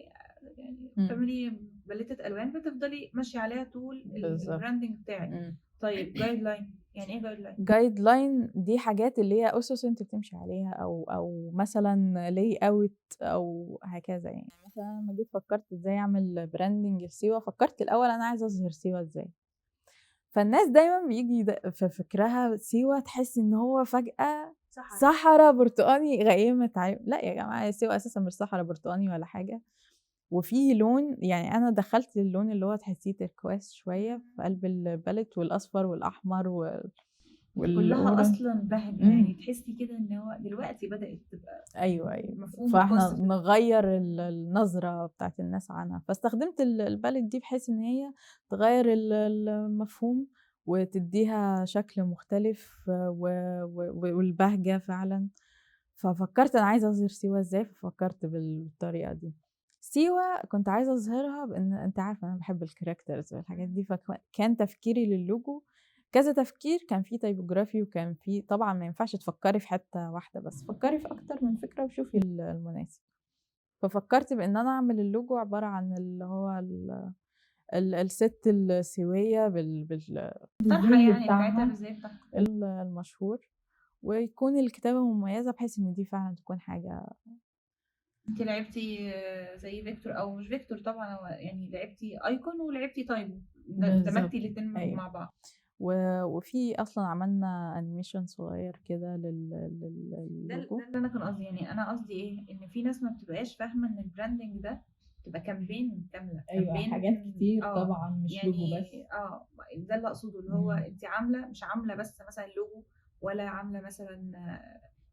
Speaker 2: يعني بتعملي palette الوان بتفضلي ماشية عليها طول ال branding بتاعك. طيب guideline، يعني ايه guideline؟
Speaker 1: guideline دي حاجات اللي هي اسس انت بتمشي عليها، او مثلا layout او هكذا. يعني مثلا لما جيت فكرت ازاي اعمل branding لسيوه، فكرت الاول انا عايزه اظهر سيوه ازاي. فالناس دايما بيجي في فكرها سيوه تحس ان هو فجاة صحراء برتقاني غيمت عليه. لا يا جماعة، سيوه اساسا مش صحراء برتقاني ولا حاجة. وفي لون، يعني انا دخلت اللون اللي هو تحسيه تركواز شوية في قلب ال palette، والاصفر والاحمر
Speaker 2: كلها اصلا بهجة، يعني تحسي كده ان هو دلوقتي بدات تبقى
Speaker 1: ايوه فاحنا نغير النظرة بتاعت الناس عنها. فاستخدمت ال palette دي بحيث ان هي تغير المفهوم وتديها شكل مختلف والبهجة فعلا. ففكرت انا عايزه اظهر سيوه ازاي، ففكرت بالطريقة دي. سيوة كنت عايزة أظهرها بأن أنت عارفة أنا بحب ال characters والحاجات دي، فكان تفكيري للوجو كذا تفكير، كان فيه typography وكان فيه طبعا ما ينفعش تفكري في حتة واحدة بس، فكري في أكتر من فكرة وشوفي المناسب. ففكرت بأن أنا أعمل اللوجو عبارة عن اللي هو الست السيوية
Speaker 2: بالطرحة يعني بتاعتها بالزي بتاعها
Speaker 1: المشهور، ويكون الكتابة مميزة بحيث إن دي فعلا تكون حاجة.
Speaker 2: انت لعبتي زي vector او مش vector طبعا، يعني لعبتي icon ولعبتي typo، دمجتي الاثنين. أيوة. مع بعض.
Speaker 1: وفي اصلا عملنا animation صغير كده للوجو.
Speaker 2: ده اللي انا كان قصدي، يعني انا قصدي ايه، ان في ناس ما بتبقاش فاهمه ان ال branding ده تبقى campaign كاملة.
Speaker 1: ايوه campaign حاجات كتير طبعا مش يعني لوجو بس.
Speaker 2: ده اللي اقصده، اللي هو انت عامله مش عامله بس مثلا لوجو، ولا عامله مثلا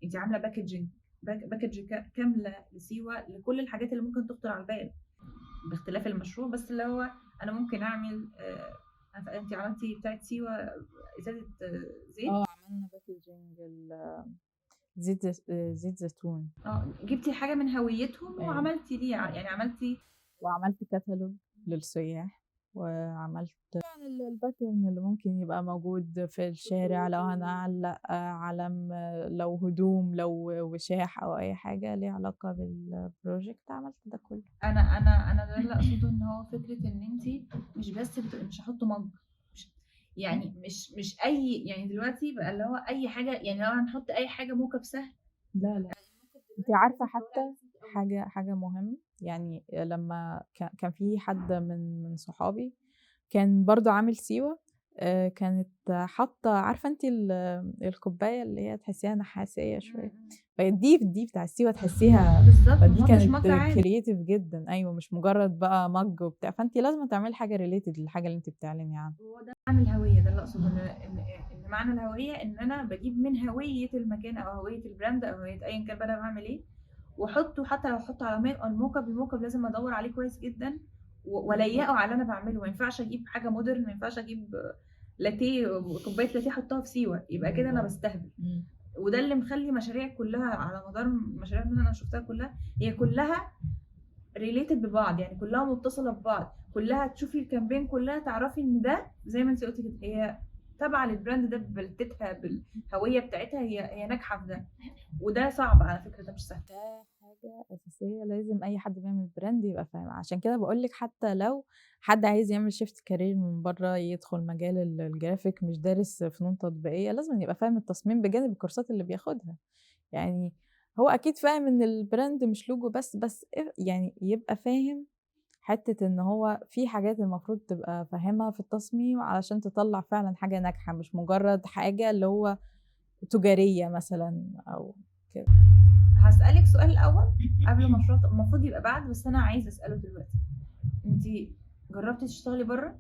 Speaker 2: انت عامله packaging package كاملة لسيوه لكل الحاجات اللي ممكن تخطر على البال باختلاف المشروع. بس اللي هو انا ممكن اعمل انت عملتي بتاعت سيوه ازازة زيت.
Speaker 1: عملنا packaging زيت زيتون.
Speaker 2: جبتي حاجة من هويتهم. أيوة. وعملتي ليه يعني عملتي
Speaker 1: وعملت كتالوج للسياح، وعملت طبعا ال pattern اللي ممكن يبقى موجود في الشارع لو هنعلق علم، لو هدوم، لو وشاح او اي حاجة ليها علاقة بال project. عملت ده كله.
Speaker 2: انا انا انا ده اللي اقصده، ان هو فكرة ان انت مش بس مش هحط mug، يعني مش اي، يعني دلوقتي بقى اللي هو اي حاجة، يعني لو هنحط اي حاجة mock up سهل.
Speaker 1: لا لا، انت عارفه حتى حاجة مهمة، يعني لما كان في حد من صحابي كان برضو عامل سيوه، كانت حاطه، عارفه انت الكوباية اللي هي تحسيها نحاسيه شوية، فدي بتاع السيوه تحسيها
Speaker 2: بالظبط،
Speaker 1: فدي كانت creative جدا. ايوه، مش مجرد بقى mug وبتاع، فانت لازم تعملي حاجة related للحاجة اللي انت بتعلني عنها.
Speaker 2: هو ده معنى الهوية، ده اللي اقصده، ان معنى الهوية ان انا بجيب من هوية المكان او هوية ال brand او هوية ايا كان بقى انا بعمل ايه، واحطه، حتى لو احطه على ال mock up، ال mock up لازم ادور عليه كويس جدا واليقه على اللي انا بعمله. ما ينفعش اجيب حاجة modern، ما ينفعش اجيب لاتية، كوباية لاتية احطها في سيوه، يبقى كده انا بستهبل. وده اللي مخلي مشاريع كلها على مدار المشاريع اللي انا شفتها كلها، هي كلها related ببعض، يعني كلها متصلة ببعض، كلها تشوفي ال campaign كلها تعرفي ان ده زي ما انت قلتي كده هي تابعه لل brand ده، ببلتتها بالهوية بتاعتها، هي ناجحة في ده. وده صعب على فكرة، ده مش سهل،
Speaker 1: ده حاجة اساسية لازم اي حد بيعمل brand يبقى فاهم. عشان كده بقول لك حتى لو حد عايز يعمل shift career من بره، يدخل مجال الجرافيك، مش دارس فنون تطبيقية، لازم يبقى فاهم التصميم بجانب الكورسات اللي بياخدها. يعني هو اكيد فاهم ان ال brand مش لوجو بس يعني يبقى فاهم حتة ان هو في حاجات المفروض تبقى فاهمها في التصميم علشان تطلع فعلا حاجة ناجحة، مش مجرد حاجة اللي هو تجارية مثلا او كده.
Speaker 2: هسألك سؤال الأول قبل مشروع، المفروض يبقى بعد، بس أنا عايزة أسأله دلوقتي. انتي جربتي تشتغلي بره؟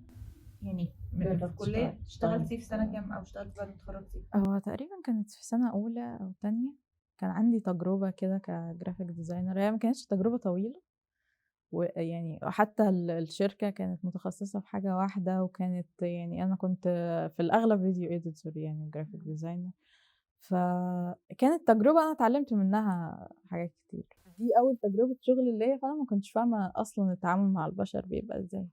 Speaker 2: يعني من الكلية اشتغلتي في سنة كام أو اشتغلتي بعد ما اتخرجتي؟
Speaker 1: هو تقريبا كانت في سنة أولى أو تانية، كان عندي تجربة كده ك graphic designer. هي ما كانتش تجربة طويلة، ويعني حتى الشركة كانت متخصصة في حاجة واحدة، وكانت يعني أنا كنت في الأغلب video editor، يعني graphic designer. فكانت تجربة أنا اتعلمت منها حاجات كتير. دي أول تجربة شغل ليا، فأنا ما كنتش فاهمة أصلا التعامل مع البشر بيبقى إزاي.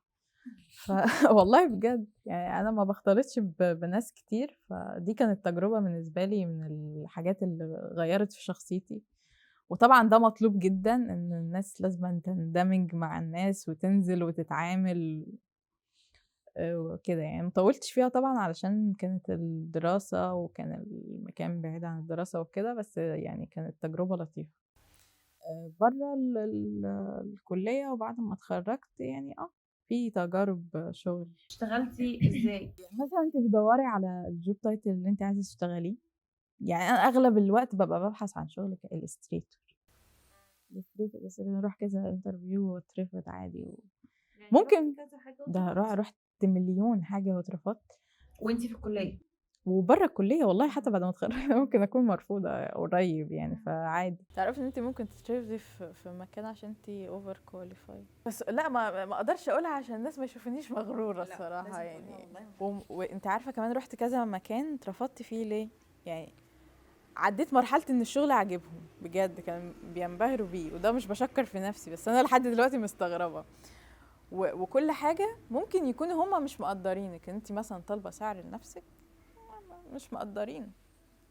Speaker 1: والله بجد يعني أنا ما بختلطش بناس كتير، فدي كانت تجربة بالنسبة لي من الحاجات اللي غيرت في شخصيتي. وطبعا ده مطلوب جدا، ان الناس لازم تندمج مع الناس وتنزل وتتعامل وكده. يعني مطولتش فيها طبعا علشان كانت الدراسة وكان المكان بعيد عن الدراسة وكده، بس يعني كانت تجربة لطيفة. بره الكلية وبعد ما اتخرجت يعني في تجارب شغل.
Speaker 2: اشتغلتي ازاي؟
Speaker 1: مثلا انت بتدوري على ال job title اللي انت عايزة تشتغليه. يعني انا اغلب الوقت ببقى ببحث عن شغل ك illustrator، بس نروح كذا interview واترفض عادي
Speaker 2: يعني
Speaker 1: ممكن
Speaker 2: كذا حاجة
Speaker 1: ده رحت مليون حاجة واترفضت.
Speaker 2: وانتي في الكلية
Speaker 1: وبره الكلية والله، حتى بعد ما اتخرجت ممكن اكون مرفوضة قريب يعني، فعادي. تعرفي ان انت ممكن تترفضي في مكان عشان انت over qualified، بس لا ما اقدرش اقولها عشان الناس ما يشوفونيش مغروره الصراحة يعني. وانت عارفه كمان رحت كذا مكان اترفضت فيه ليه؟ يعني عديت مرحلة ان الشغل عاجبهم بجد، كان بينبهروا بيه، وده مش بشكر في نفسي، بس انا لحد دلوقتي مستغربه. وكل حاجة ممكن يكونوا هما مش مقدرينك، انت مثلا طالبه سعر لنفسك مش مقدرين،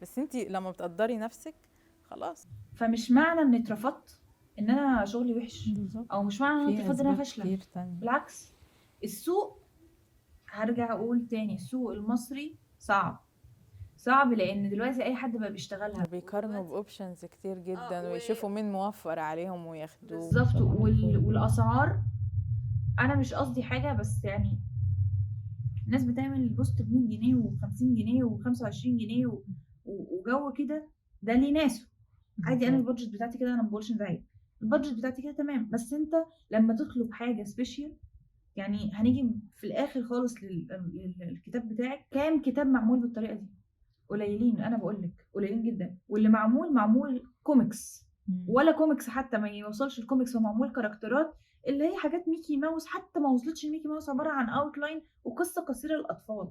Speaker 1: بس انت لما بتقدري نفسك خلاص.
Speaker 2: فمش معنى ان اترفضت ان انا شغلي وحش، او مش معنى ان انا اترفضت ان انا فاشلة، بالعكس. السوق، هرجع اقول تاني، السوق المصري صعب صعب، لان دلوقتي اي حد بقى بيشتغلها،
Speaker 1: بيقارنوا ب options كتير جدا ويشوفوا مين موفر عليهم وياخدوه
Speaker 2: بالظبط. والاسعار، انا مش قصدي حاجة، بس يعني الناس بتعمل ال post ب 100 جنيه و50 جنيه و25 جنيه وجو كده، ده ليه ناسه عادي. انا ال budget بتاعتي كده، انا ما بقولش ان ده عيب، ال budget بتاعتي كده تمام. بس انت لما تطلب حاجة special، يعني هنيجي في الاخر خالص للكتاب بتاعك، كام كتاب معمول بالطريقة دي؟ قليلين، انا بقول لك قليلين جدا. واللي معمول معمول كوميكس، ولا كوميكس حتى ما يوصلش الكوميكس، هو معمول كاركترات اللي هي حاجات ميكي ماوس، حتى ما وصلتش ميكي ماوس، عبارة عن outline وقصة قصيرة للاطفال.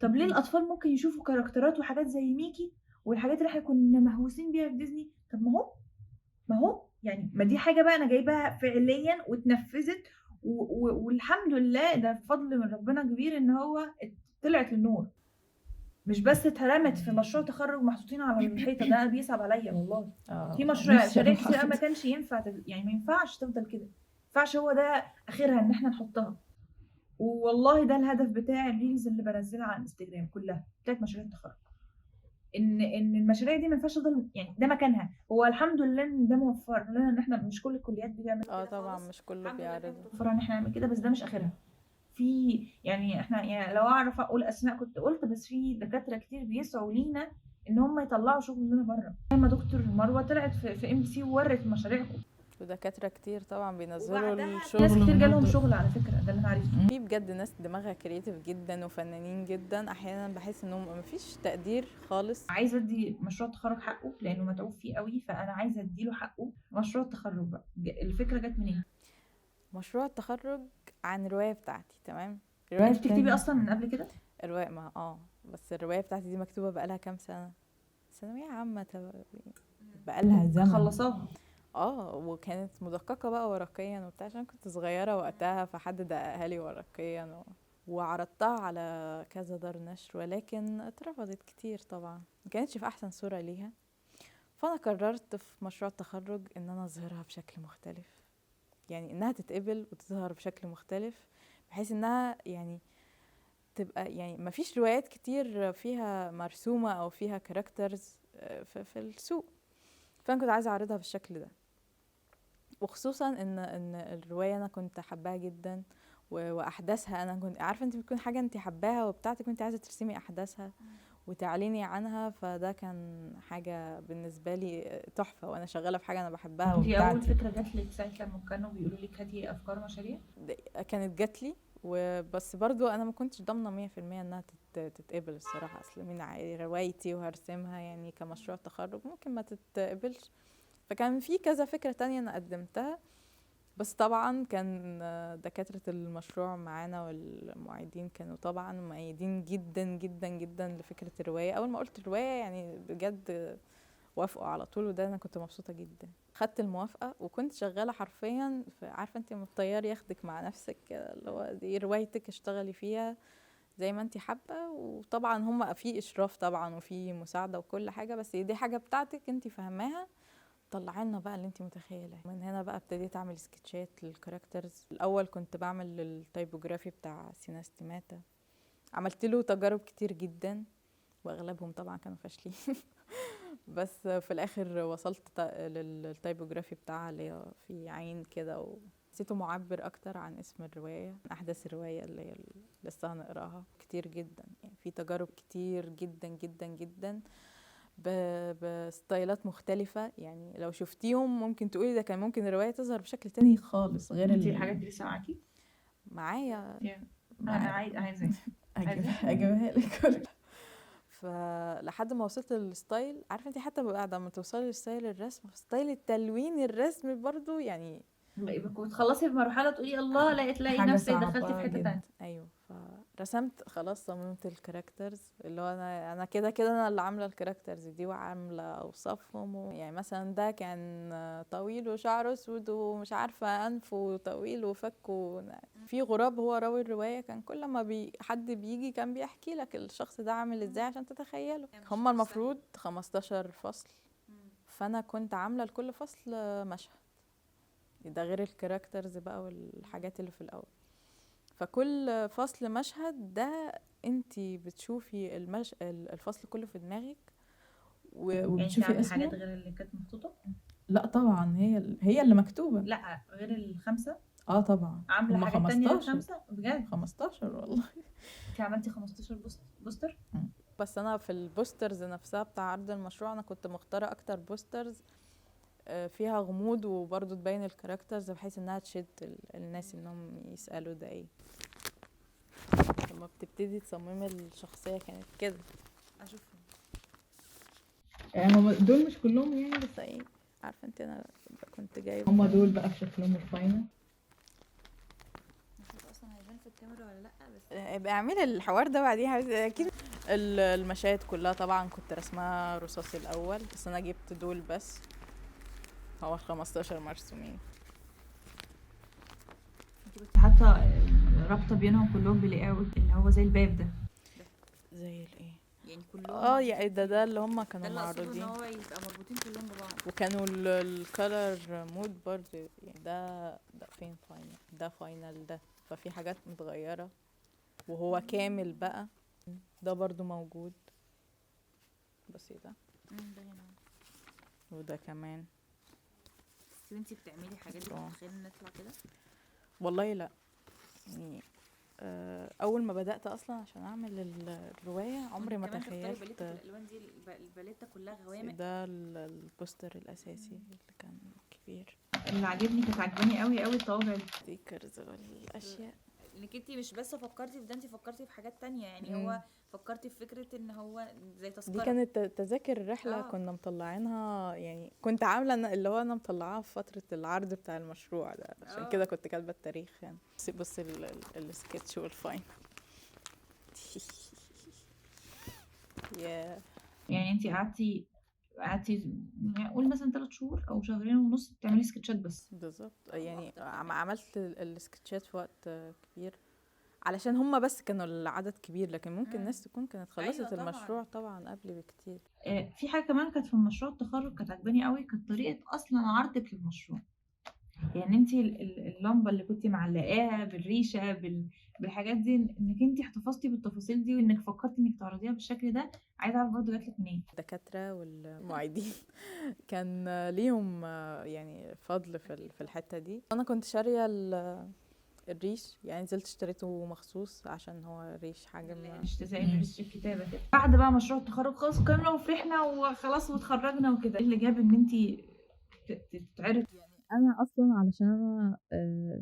Speaker 2: طب ليه الاطفال ممكن يشوفوا كاركترات وحاجات زي ميكي والحاجات اللي احنا كنا مهووسين بيها في ديزني؟ طب ما هو يعني ما دي حاجة بقى انا جايباها فعليا واتنفذت، والحمد لله ده فضل من ربنا كبير ان هو طلعت للنور، مش بس اترمت في مشروع تخرج محطوطين على الحيطة. ده بيصعب عليا والله. في مشروع شركة كتير ما كانش ينفع يعني ما ينفعش تفضل كده، ما ينفعش هو ده اخرها ان احنا نحطها. والله ده الهدف بتاع ال reels اللي بنزلها على الانستجرام كلها بتاعت مشاريع التخرج، ان المشاريع دي ما ينفعش تفضل، يعني ده مكانها. هو الحمد لله ان ده موفر لنا ان احنا مش كل الكليات بتعمل كده
Speaker 1: طبعا
Speaker 2: خالص.
Speaker 1: مش كله
Speaker 2: الحمد لله إن
Speaker 1: بيعرضه.
Speaker 2: موفر ان احنا نعمل كده، بس ده مش اخرها. في يعني احنا يعني لو اعرف اقول اسماء كنت قلت، بس في دكاترة كتير بيسعوا لينا ان هم يطلعوا شغلنا بره. لما دكتور مروه طلعت في MBC وورت مشاريعكم،
Speaker 1: ودكاترة كتير طبعا بينزلوا
Speaker 2: وبعدها
Speaker 1: الشغل.
Speaker 2: ناس كتير جالهم شغل على فكرة، ده اللي انا عرفته.
Speaker 1: في بجد ناس دماغها creative جدا وفنانين جدا، احيانا بحس انهم مفيش تقدير خالص.
Speaker 2: عايزه ادي مشروع التخرج حقه لانه متعوب فيه قوي، فانا عايزه اديله حقه. مشروع التخرج بقى الفكرة جت منين؟
Speaker 1: مشروع التخرج عن الرواية بتاعتي. تمام.
Speaker 2: انت بتكتبي اصلا من قبل كده؟
Speaker 1: الرواية ما بس الرواية بتاعتي دي مكتوبة بقالها كام سنة، ثانوية عامة بقالها زمن
Speaker 2: خلصاها.
Speaker 1: وكانت مدققه بقى ورقيا وبتاع، عشان كنت صغيرة وقتها، فحد دققها لي ورقيا وعرضتها على كذا دار نشر، ولكن اترفضت كتير طبعا، ما كانتش في احسن صوره ليها. فانا قررت في مشروع التخرج ان انا اظهرها بشكل مختلف، يعني انها تتقبل وتظهر بشكل مختلف، بحيث انها يعني تبقى، يعني ما فيش روايات كتير فيها مرسومه او فيها characters في السوق، فانا كنت عايزه اعرضها بالشكل ده. وخصوصا ان الرواية انا كنت حباها جدا، واحداثها انا كنت عارفه انت بتكون حاجة انت حباها وبتاعتك وانت عايزه ترسمي احداثها وتعلني عنها، فده كان حاجة بالنسبة لي تحفة، وانا شغالة في حاجة انا بحبها
Speaker 2: دي اول
Speaker 1: وبتاعتي.
Speaker 2: فكرة جات لك ساعة لما كانوا بيقولوا لك هاتي افكار مشاريع؟
Speaker 1: كانت جات لي، وبس برضو انا ما كنتش ضامنه 100% انها تتقبل الصراحة، اصل مين روايتي وهرسمها يعني كمشروع تخرج ممكن ما تتقبلش. فكان في كذا فكرة تانية انا قدمتها، بس طبعا كان دكاترة المشروع معانا والمعيدين كانوا طبعا مؤيدين جدا جدا جدا لفكرة الرواية. اول ما قلت الرواية يعني بجد وافقوا على طول، وده انا كنت مبسوطة جدا. خدت الموافقة وكنت شغالة حرفيا، عارفه انت لما الطيار ياخدك مع نفسك كده، اللي هو دي روايتك اشتغلي فيها زي ما انت حابة، وطبعا هم في اشراف طبعا وفي مساعدة وكل حاجة، بس دي حاجة بتاعتك انت فاهماها، طلعي لنا بقى اللي انت متخيله. من هنا بقى ابتديت اعمل سكتشات لل characters. الاول كنت بعمل ال typography بتاع سيناستيماتا، عملت له تجارب كتير جدا واغلبهم طبعا كانوا فاشلين بس في الاخر وصلت لل typography بتاعها اللي في عين كده، وحسيته معبر اكتر عن اسم الرواية، احداث الرواية اللي لسه هنقراها. كتير جدا يعني في تجارب كتير جدا جدا جدا بستايلات مختلفة، يعني لو شفتيهم ممكن تقولي ده كان ممكن الرواية تظهر بشكل تاني خالص غير
Speaker 2: انتي الحاجات دي لسه معاكي؟
Speaker 1: معايا.
Speaker 2: انا عايزه
Speaker 1: اجيبها لك. فلحد ما وصلت لل style، عارفه انت حتى بعد ما توصلي لل style الرسم، style التلوين الرسم برضو يعني
Speaker 2: بتخلصي في مرحلة تقولي الله، لا تلاقي نفسك دخلتي في حتة ثانية.
Speaker 1: ايوه، فرسمت خلاص، صممت ال characters اللي هو انا كده كده انا اللي عامله ال characters دي وعامله اوصافهم يعني مثلا ده كان طويل وشعره اسود ومش عارفه انفه طويل وفكه في غراب، هو راوي الرواية كان كل ما حد بيجي كان بيحكي لك الشخص ده عامل ازاي عشان تتخيله. هما المفروض 15 فصل، فانا كنت عامله لكل فصل مشهد، ده غير ال characters بقى والحاجات اللي في الاول. فكل فصل مشهد، ده انتي بتشوفي الفصل كله في دماغك وبتشوفي اسمه.
Speaker 2: حاجات غير اللي كانت محطوطة؟
Speaker 1: لا طبعا هي اللي مكتوبة.
Speaker 2: لا غير الخمسة.
Speaker 1: طبعا
Speaker 2: عامله حاجات تانية غير الخمسة بجد؟
Speaker 1: 15 والله.
Speaker 2: انتي عملتي 15 poster؟
Speaker 1: بس انا في ال posters نفسها بتاع عرض المشروع انا كنت مختاره اكتر posters فيها غموض وبرضه تبين ال characters بحيث انها تشد الناس انهم يسألوا ده ايه. لما بتبتدي تصممي الشخصية كانت كده.
Speaker 2: اشوفهم
Speaker 1: يعني هم دول مش كلهم يعني، بس ايه عارفة انت انا كنت جايبة
Speaker 3: هم دول بقى في شكلهم ال final.
Speaker 2: مش عارفة اصلا هيبان في الكاميرا ولا لا، بس
Speaker 1: ابقى اعملي الحوار ده بعديها اكيد. المشاهد كلها طبعا كنت رسمها رصاصي الاول، بس انا جبت دول بس، هو 15 مرسومين.
Speaker 2: انت كنت حاطه رابطه بينهم كلهم بال layout اللي هو زي الباب ده،
Speaker 1: زي الايه
Speaker 2: يعني كلهم
Speaker 1: يعني ده اللي هم كانوا معروضين،
Speaker 2: ده اللي هو يبقى مربوطين كلهم ببعض.
Speaker 1: وكانوا ال color mode برضه يعني ده فين final، ده final ده، ففي حاجات متغيرة وهو كامل بقى. ده برضو موجود، بس ده وده كمان.
Speaker 3: بس وانتي بتعملي حاجات دي بتتخيلي ان نطلع كده؟
Speaker 1: والله لا، يعني اول ما بدات اصلا عشان اعمل الرواية عمري ما تخيلت.
Speaker 3: palette الالوان دي، الباليتة كلها غوامق.
Speaker 1: ده ال poster الاساسي اللي كان كبير.
Speaker 2: اللي عاجبني، كانت عجباني قوي قوي الطوابع دي،
Speaker 1: stickers والاشياء.
Speaker 3: انك انتي مش بس فكرتي في ده، انتي فكرتي في حاجات تانية يعني. هو فكرتي في فكرة ان هو زي تذكرة.
Speaker 1: دي كانت تذاكر الرحلة. كنا مطلعينها، يعني كنت عاملة اللي هو انا مطلعاها في فترة العرض بتاع المشروع ده، عشان كده كنت كاتبة التاريخ يعني. بصي ال sketch وال final.
Speaker 2: يعني انتي قعدتي يعني قول مثلا 3 شهور او 2.5 شهور بتعملي سكتشات بس؟
Speaker 1: بالظبط، يعني عملت السكتشات في وقت كبير علشان هم بس كانوا العدد كبير، لكن ممكن الناس تكون كانت خلصت. أيوة طبعًا. المشروع طبعا قبل بكتير.
Speaker 2: في حاجة كمان كانت في المشروع التخرج كانت عجباني قوي، كانت طريقه اصلا عرضك للمشروع. يعني انت اللمبة اللي كنتي معلقاها بالريشه بالحاجات دي، انك انت احتفظتي بالتفاصيل دي وانك فكرتي انك تعرضيها بالشكل ده. عايزه اعرف برضه جاتلك منين؟
Speaker 1: الدكاترة والمعيدين كان ليهم يعني فضل في الحتة دي. انا كنت شاريه الريش، يعني نزلت اشتريته مخصوص عشان هو ريش حاجة
Speaker 2: مش زي ريش الكتابة كده. بعد بقى مشروع التخرج خلاص كملنا وفرحنا وخلاص وتخرجنا وكده، ايه اللي جاب ان انت تتعرض؟
Speaker 1: يعني انا اصلا علشان انا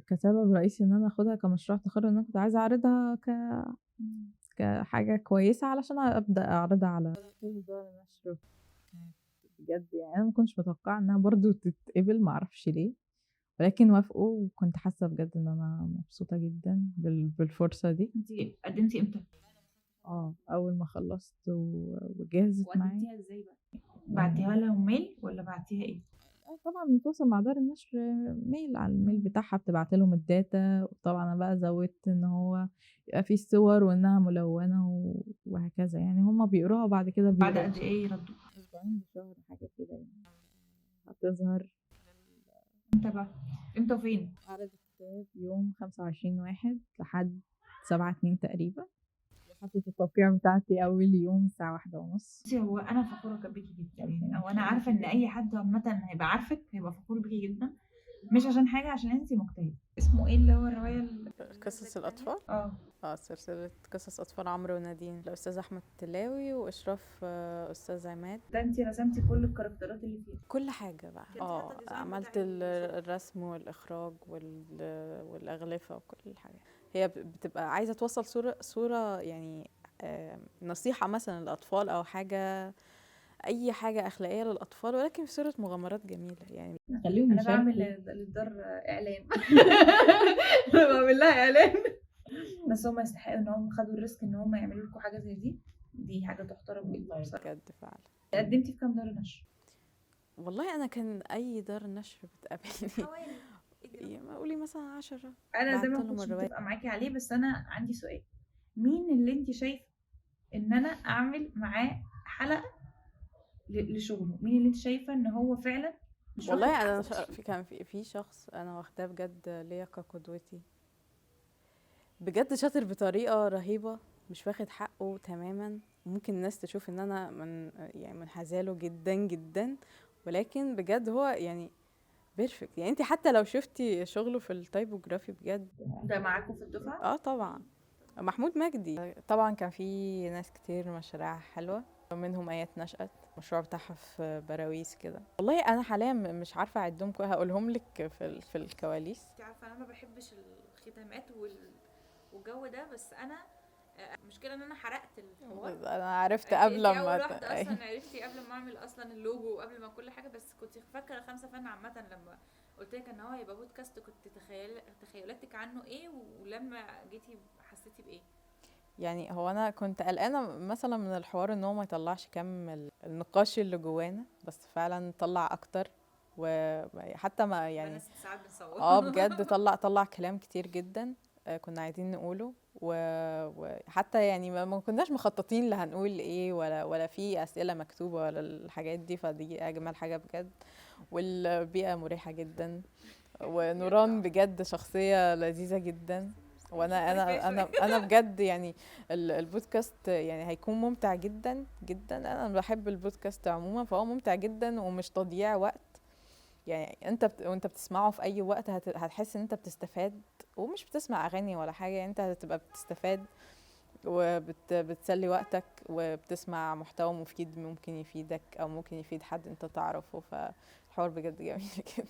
Speaker 1: كسبب رئيسي ان انا اخدها كمشروع تخرج، ان انا كنت عايزه اعرضها كحاجة كويسة علشان ابدا اعرضها على دار النشر. بجد يعني انا ما كنتش متوقعه انها برضو تتقبل، ما اعرفش ليه، ولكن وافقوا، وكنت حاسه بجد ان انا مبسوطة جدا بالفرصه دي.
Speaker 2: انتي قدمتي امتى؟
Speaker 1: اول ما خلصت وجهزت معايا.
Speaker 3: وقدمتيها ازاي بقى؟
Speaker 2: بعتيها لهم mail ولا بعتيها ايه؟
Speaker 1: طبعا بنتواصل مع دار النشر mail، على ال mail بتاعها بتبعت لهم ال data، وطبعا انا بقى زودت ان هو يبقى فيه صور وانها ملونة وهكذا، يعني هما بيقروها وبعد كده
Speaker 2: بعد قد ايه يردوا؟
Speaker 1: اسبوعين لشهر حاجة كده يعني هتظهر.
Speaker 2: امتى بقى؟ امتى وفين؟
Speaker 1: عرض الكتاب يوم 25/1 لحد 7/2 تقريبا. حفلة التوقيع بتاعتي أول يوم الساعة 1:30.
Speaker 2: هو أنا فخورة بيكي جدا يعني، أو أنا عارفة إن أي حد عامة هيبقى عارفك هيبقى فخور بيكي جدا، مش عشان حاجة، عشان أنتي مجتهدة. اسمه إيه اللي هو الرواية
Speaker 1: قصص الأطفال؟ سلسلة قصص أطفال عمرو ونادين، الأستاذ أحمد تلاوي وإشراف أستاذ عماد.
Speaker 2: ده أنتي رسمتي كل الكاركترات اللي فيها؟
Speaker 1: كل حاجة بقى. عملت الرسم والإخراج والأغلفة وكل الحاجات. هي بتبقى عايزة توصل صورة يعني نصيحة مثلا للأطفال أو حاجة، أي حاجة أخلاقية للأطفال، ولكن في صورة مغامرات جميلة يعني.
Speaker 2: خليهم. أنا بعمل للدار إعلان. أنا بعمل لها إعلان، بس هم يستحقوا إن هم خدوا ال risk إن هم يعملوا لكم حاجة زي دي. دي حاجة تحترم جدا
Speaker 1: بجد فعلا.
Speaker 2: قدمتي في كام دار نشر؟
Speaker 1: والله أنا كان أي دار نشر بتقابلني قولي مثلا 10.
Speaker 2: انا ده ما كنتش متفقه معاكي عليه، بس انا عندي سؤال. مين اللي انت شايفه ان انا اعمل معاه حلقة لشغلة؟ مين اللي انت شايفه ان هو فعلا؟
Speaker 1: والله انا كان في شخص انا واخداه بجد ليا كقدوتي، بجد شاطر بطريقة رهيبة، مش واخد حقه تماما. ممكن الناس تشوف ان انا من يعني منحازه جدا جدا، ولكن بجد هو يعني perfect. يعني انت حتى لو شفتي شغله في ال typography بجد.
Speaker 2: ده معاكم في الدفعة؟
Speaker 1: طبعا محمود مجدي. طبعا كان في ناس كتير مشاريع حلوة، منهم ايات نشأت المشروع بتاعها في براويز كده. والله انا حاليا مش عارفه اعدهم، هقولهم لك في الكواليس.
Speaker 3: انت عارفه انا ما بحبش الختامات والجو ده، بس انا المشكلة ان انا حرقت الحوار.
Speaker 1: انا عرفت قبل ما
Speaker 3: اصلا عرفتي قبل ما اعمل اصلا اللوجو وقبل ما كل حاجة، بس كنت فاكره 5 فن عامة لما قلت لك ان هو هيبقى بودكاست، كنت تخيلاتك عنه ايه، ولما جيتي حسيتي بايه؟
Speaker 1: يعني هو انا كنت قلقانة مثلا من الحوار ان هو ما يطلعش كم النقاش اللي جوانا، بس فعلا طلع اكتر، وحتى ما يعني بجد طلع كلام كتير جدا كنا عايزين نقوله، وحتى يعني ما كناش مخططين لا هنقول ايه ولا في اسئلة مكتوبة ولا الحاجات دي، فدي اجمل حاجة بجد. والبيئة مريحه جدا، ونوران بجد شخصية لذيذة جدا. وانا انا انا انا بجد يعني البودكاست يعني هيكون ممتع جدا جدا. انا بحب البودكاست عموما، فهو ممتع جدا ومش تضييع وقت. يعني انت وانت بتسمعه في اي وقت هتحس ان انت بتستفاد، ومش بتسمع اغاني ولا حاجة، يعني انت هتبقى بتستفاد وبتسلي وقتك وبتسمع محتوى مفيد ممكن يفيدك او ممكن يفيد حد انت تعرفه. فالحوار بجد جميل جدا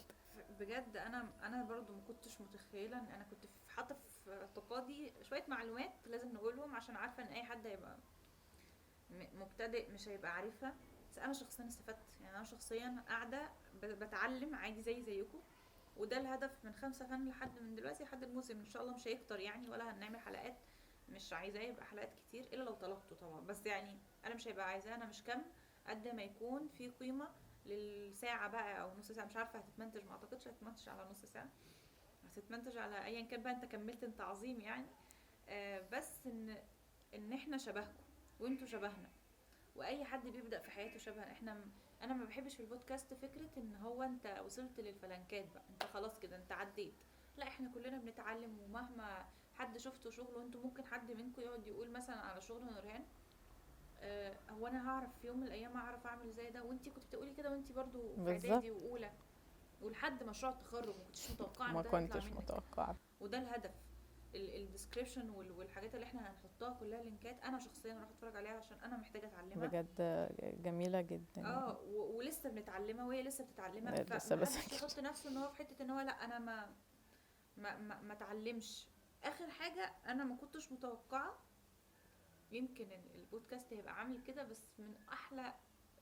Speaker 3: بجد. انا برضو ما كنتش متخيله، ان انا كنت حاطه في اعتقادي شوية معلومات لازم نقولهم عشان عارفه ان اي حد هيبقى مبتدئ مش هيبقى عارفها، بس انا شخصيا استفدت. يعني انا شخصيا قاعدة بتعلم عادي زي زيكم، وده الهدف من 5 فن لحد من دلوقتي لحد الموسم ان شاء الله. مش هيكتر يعني، ولا هنعمل حلقات، مش عايزاه يبقى حلقات كتير الا لو طلبته طبعا، بس يعني انا مش هيبقى عايزاه، انا مش كم قد ما يكون في قيمة للساعة بقى او نص ساعة. مش عارفه هتتمنتج، ما اعتقدش هتتمنتج على نص ساعة، هتتمنتج على ايا كان بقى. انت كملت، انت عظيم يعني. بس ان احنا شبهكم وانتوا شبهنا، واي حد بيبدا في حياته شبه احنا. انا ما بحبش في البودكاست فكرة ان هو انت وصلت للفلنكات بقى، انت خلاص كده انت عديت. لا، احنا كلنا بنتعلم، ومهما حد شفته شغله، انتوا ممكن حد منكم يقعد يقول مثلا على شغل نورهان، هو انا هعرف في يوم من الايام اعرف اعمل زي ده؟ وانتي كنت بتقولي كده، وانتي برضو في اعدادي واولى ولحد مشروع التخرج ما كنتش متوقعه،
Speaker 1: ما كنتش متوقعه.
Speaker 3: وده الهدف. ال description والحاجات اللي احنا هنحطها كلها لينكات، انا شخصيا راح اتفرج عليها عشان انا محتاجه اتعلمها
Speaker 1: بجد، جميلة جدا.
Speaker 3: ولسه بنتعلمها وهي لسه بتتعلمها، فمحدش يحط نفسه ان هو في حتة ان هو لا انا ما ما ما, ما اتعلمش. اخر حاجة انا ما كنتش متوقعه يمكن البودكاست هيبقى عامل كده، بس من احلى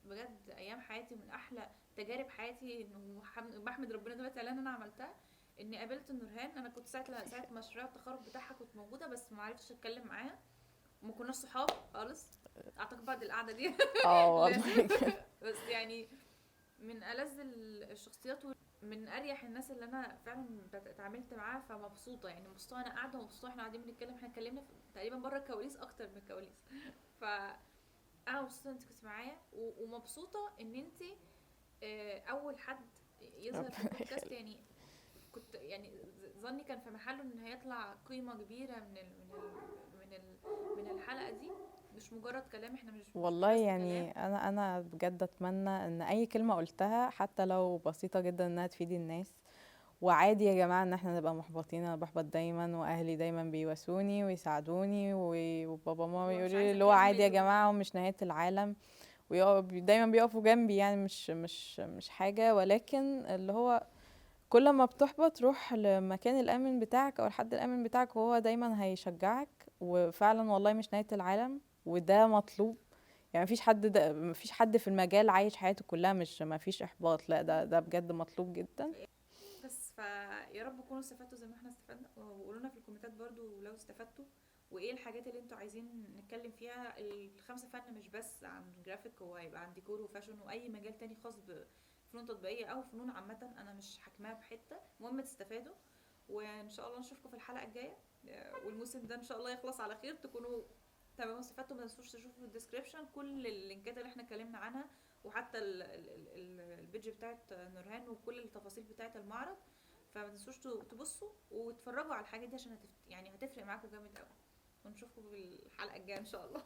Speaker 3: بجد ايام حياتي، من احلى تجارب حياتي، انه بحمد ربنا دلوقتي على ان انا عملتها، اني قابلت نورهان. انا كنت ساعة مشروع التخرج بتاعها كنت موجودة، بس ما عرفتش اتكلم معاها، وما كناش صحاب خالص اعتقد بعد القعدة دي.
Speaker 1: والله.
Speaker 3: بس يعني من ألذ الشخصيات ومن اريح الناس اللي انا فعلا اتعاملت معاها، فمبسوطه يعني، مبسوطة انا قاعدة ومبسوطة احنا قاعدين بنتكلم. احنا اتكلمنا تقريبا بره الكواليس اكتر من الكواليس، ف انا مبسوطة انت كنت معايا، ومبسوطة ان انت اول حد يظهر في البودكاست. يعني كنت يعني ظني كان في محله ان هيطلع قيمة كبيرة من ال من ال من ال من الحلقة دي، مش مجرد كلام. احنا مش
Speaker 1: والله يعني كلام. انا بجد اتمنى ان اي كلمة قلتها حتى لو بسيطة جدا انها تفيد الناس. وعادي يا جماعة ان احنا نبقى محبطين، انا بحبط دايما، واهلي دايما بيواسوني ويساعدوني، وبابا وماما يقولوا لي اللي هو عادي يا جماعة ومش نهاية العالم، ودايما بيقفوا جنبي، يعني مش مش مش حاجة. ولكن اللي هو كل ما بتحبط روح لمكان الامن بتاعك او الحد الامن بتاعك، وهو دايما هيشجعك. وفعلا والله مش نهاية العالم، وده مطلوب. يعني مفيش حد في المجال عايش حياته كلها مش مفيش احباط، لا ده بجد مطلوب جدا.
Speaker 3: بس فيا رب تكونوا استفدتوا زي ما احنا استفدنا، وقولوا لنا في الكومنتات برضو لو استفدتوا، وايه الحاجات اللي انتوا عايزين نتكلم فيها. ال5 فن مش بس عن جرافيك، هو هيبقى عن ديكور و fashion واي مجال تاني خاص بفنون تطبيقية او فنون عامة، انا مش حاكماها بحته. المهم تستفادوا، وان شاء الله نشوفكم في الحلقة الجاية، والموسم ده ان شاء الله يخلص على خير، تكونوا تمام استفدتوا. ما تنسوش تشوفوا في ال description كل اللينكات اللي احنا اتكلمنا عنها، وحتى ال page بتاعت نورهان وكل التفاصيل بتاعت المعرض. فما تنسوش تبصوا وتتفرجوا على الحاجات دي عشان يعني هتفرق معاكم جامد قوي. ونشوفكم في الحلقة الجاية ان شاء الله.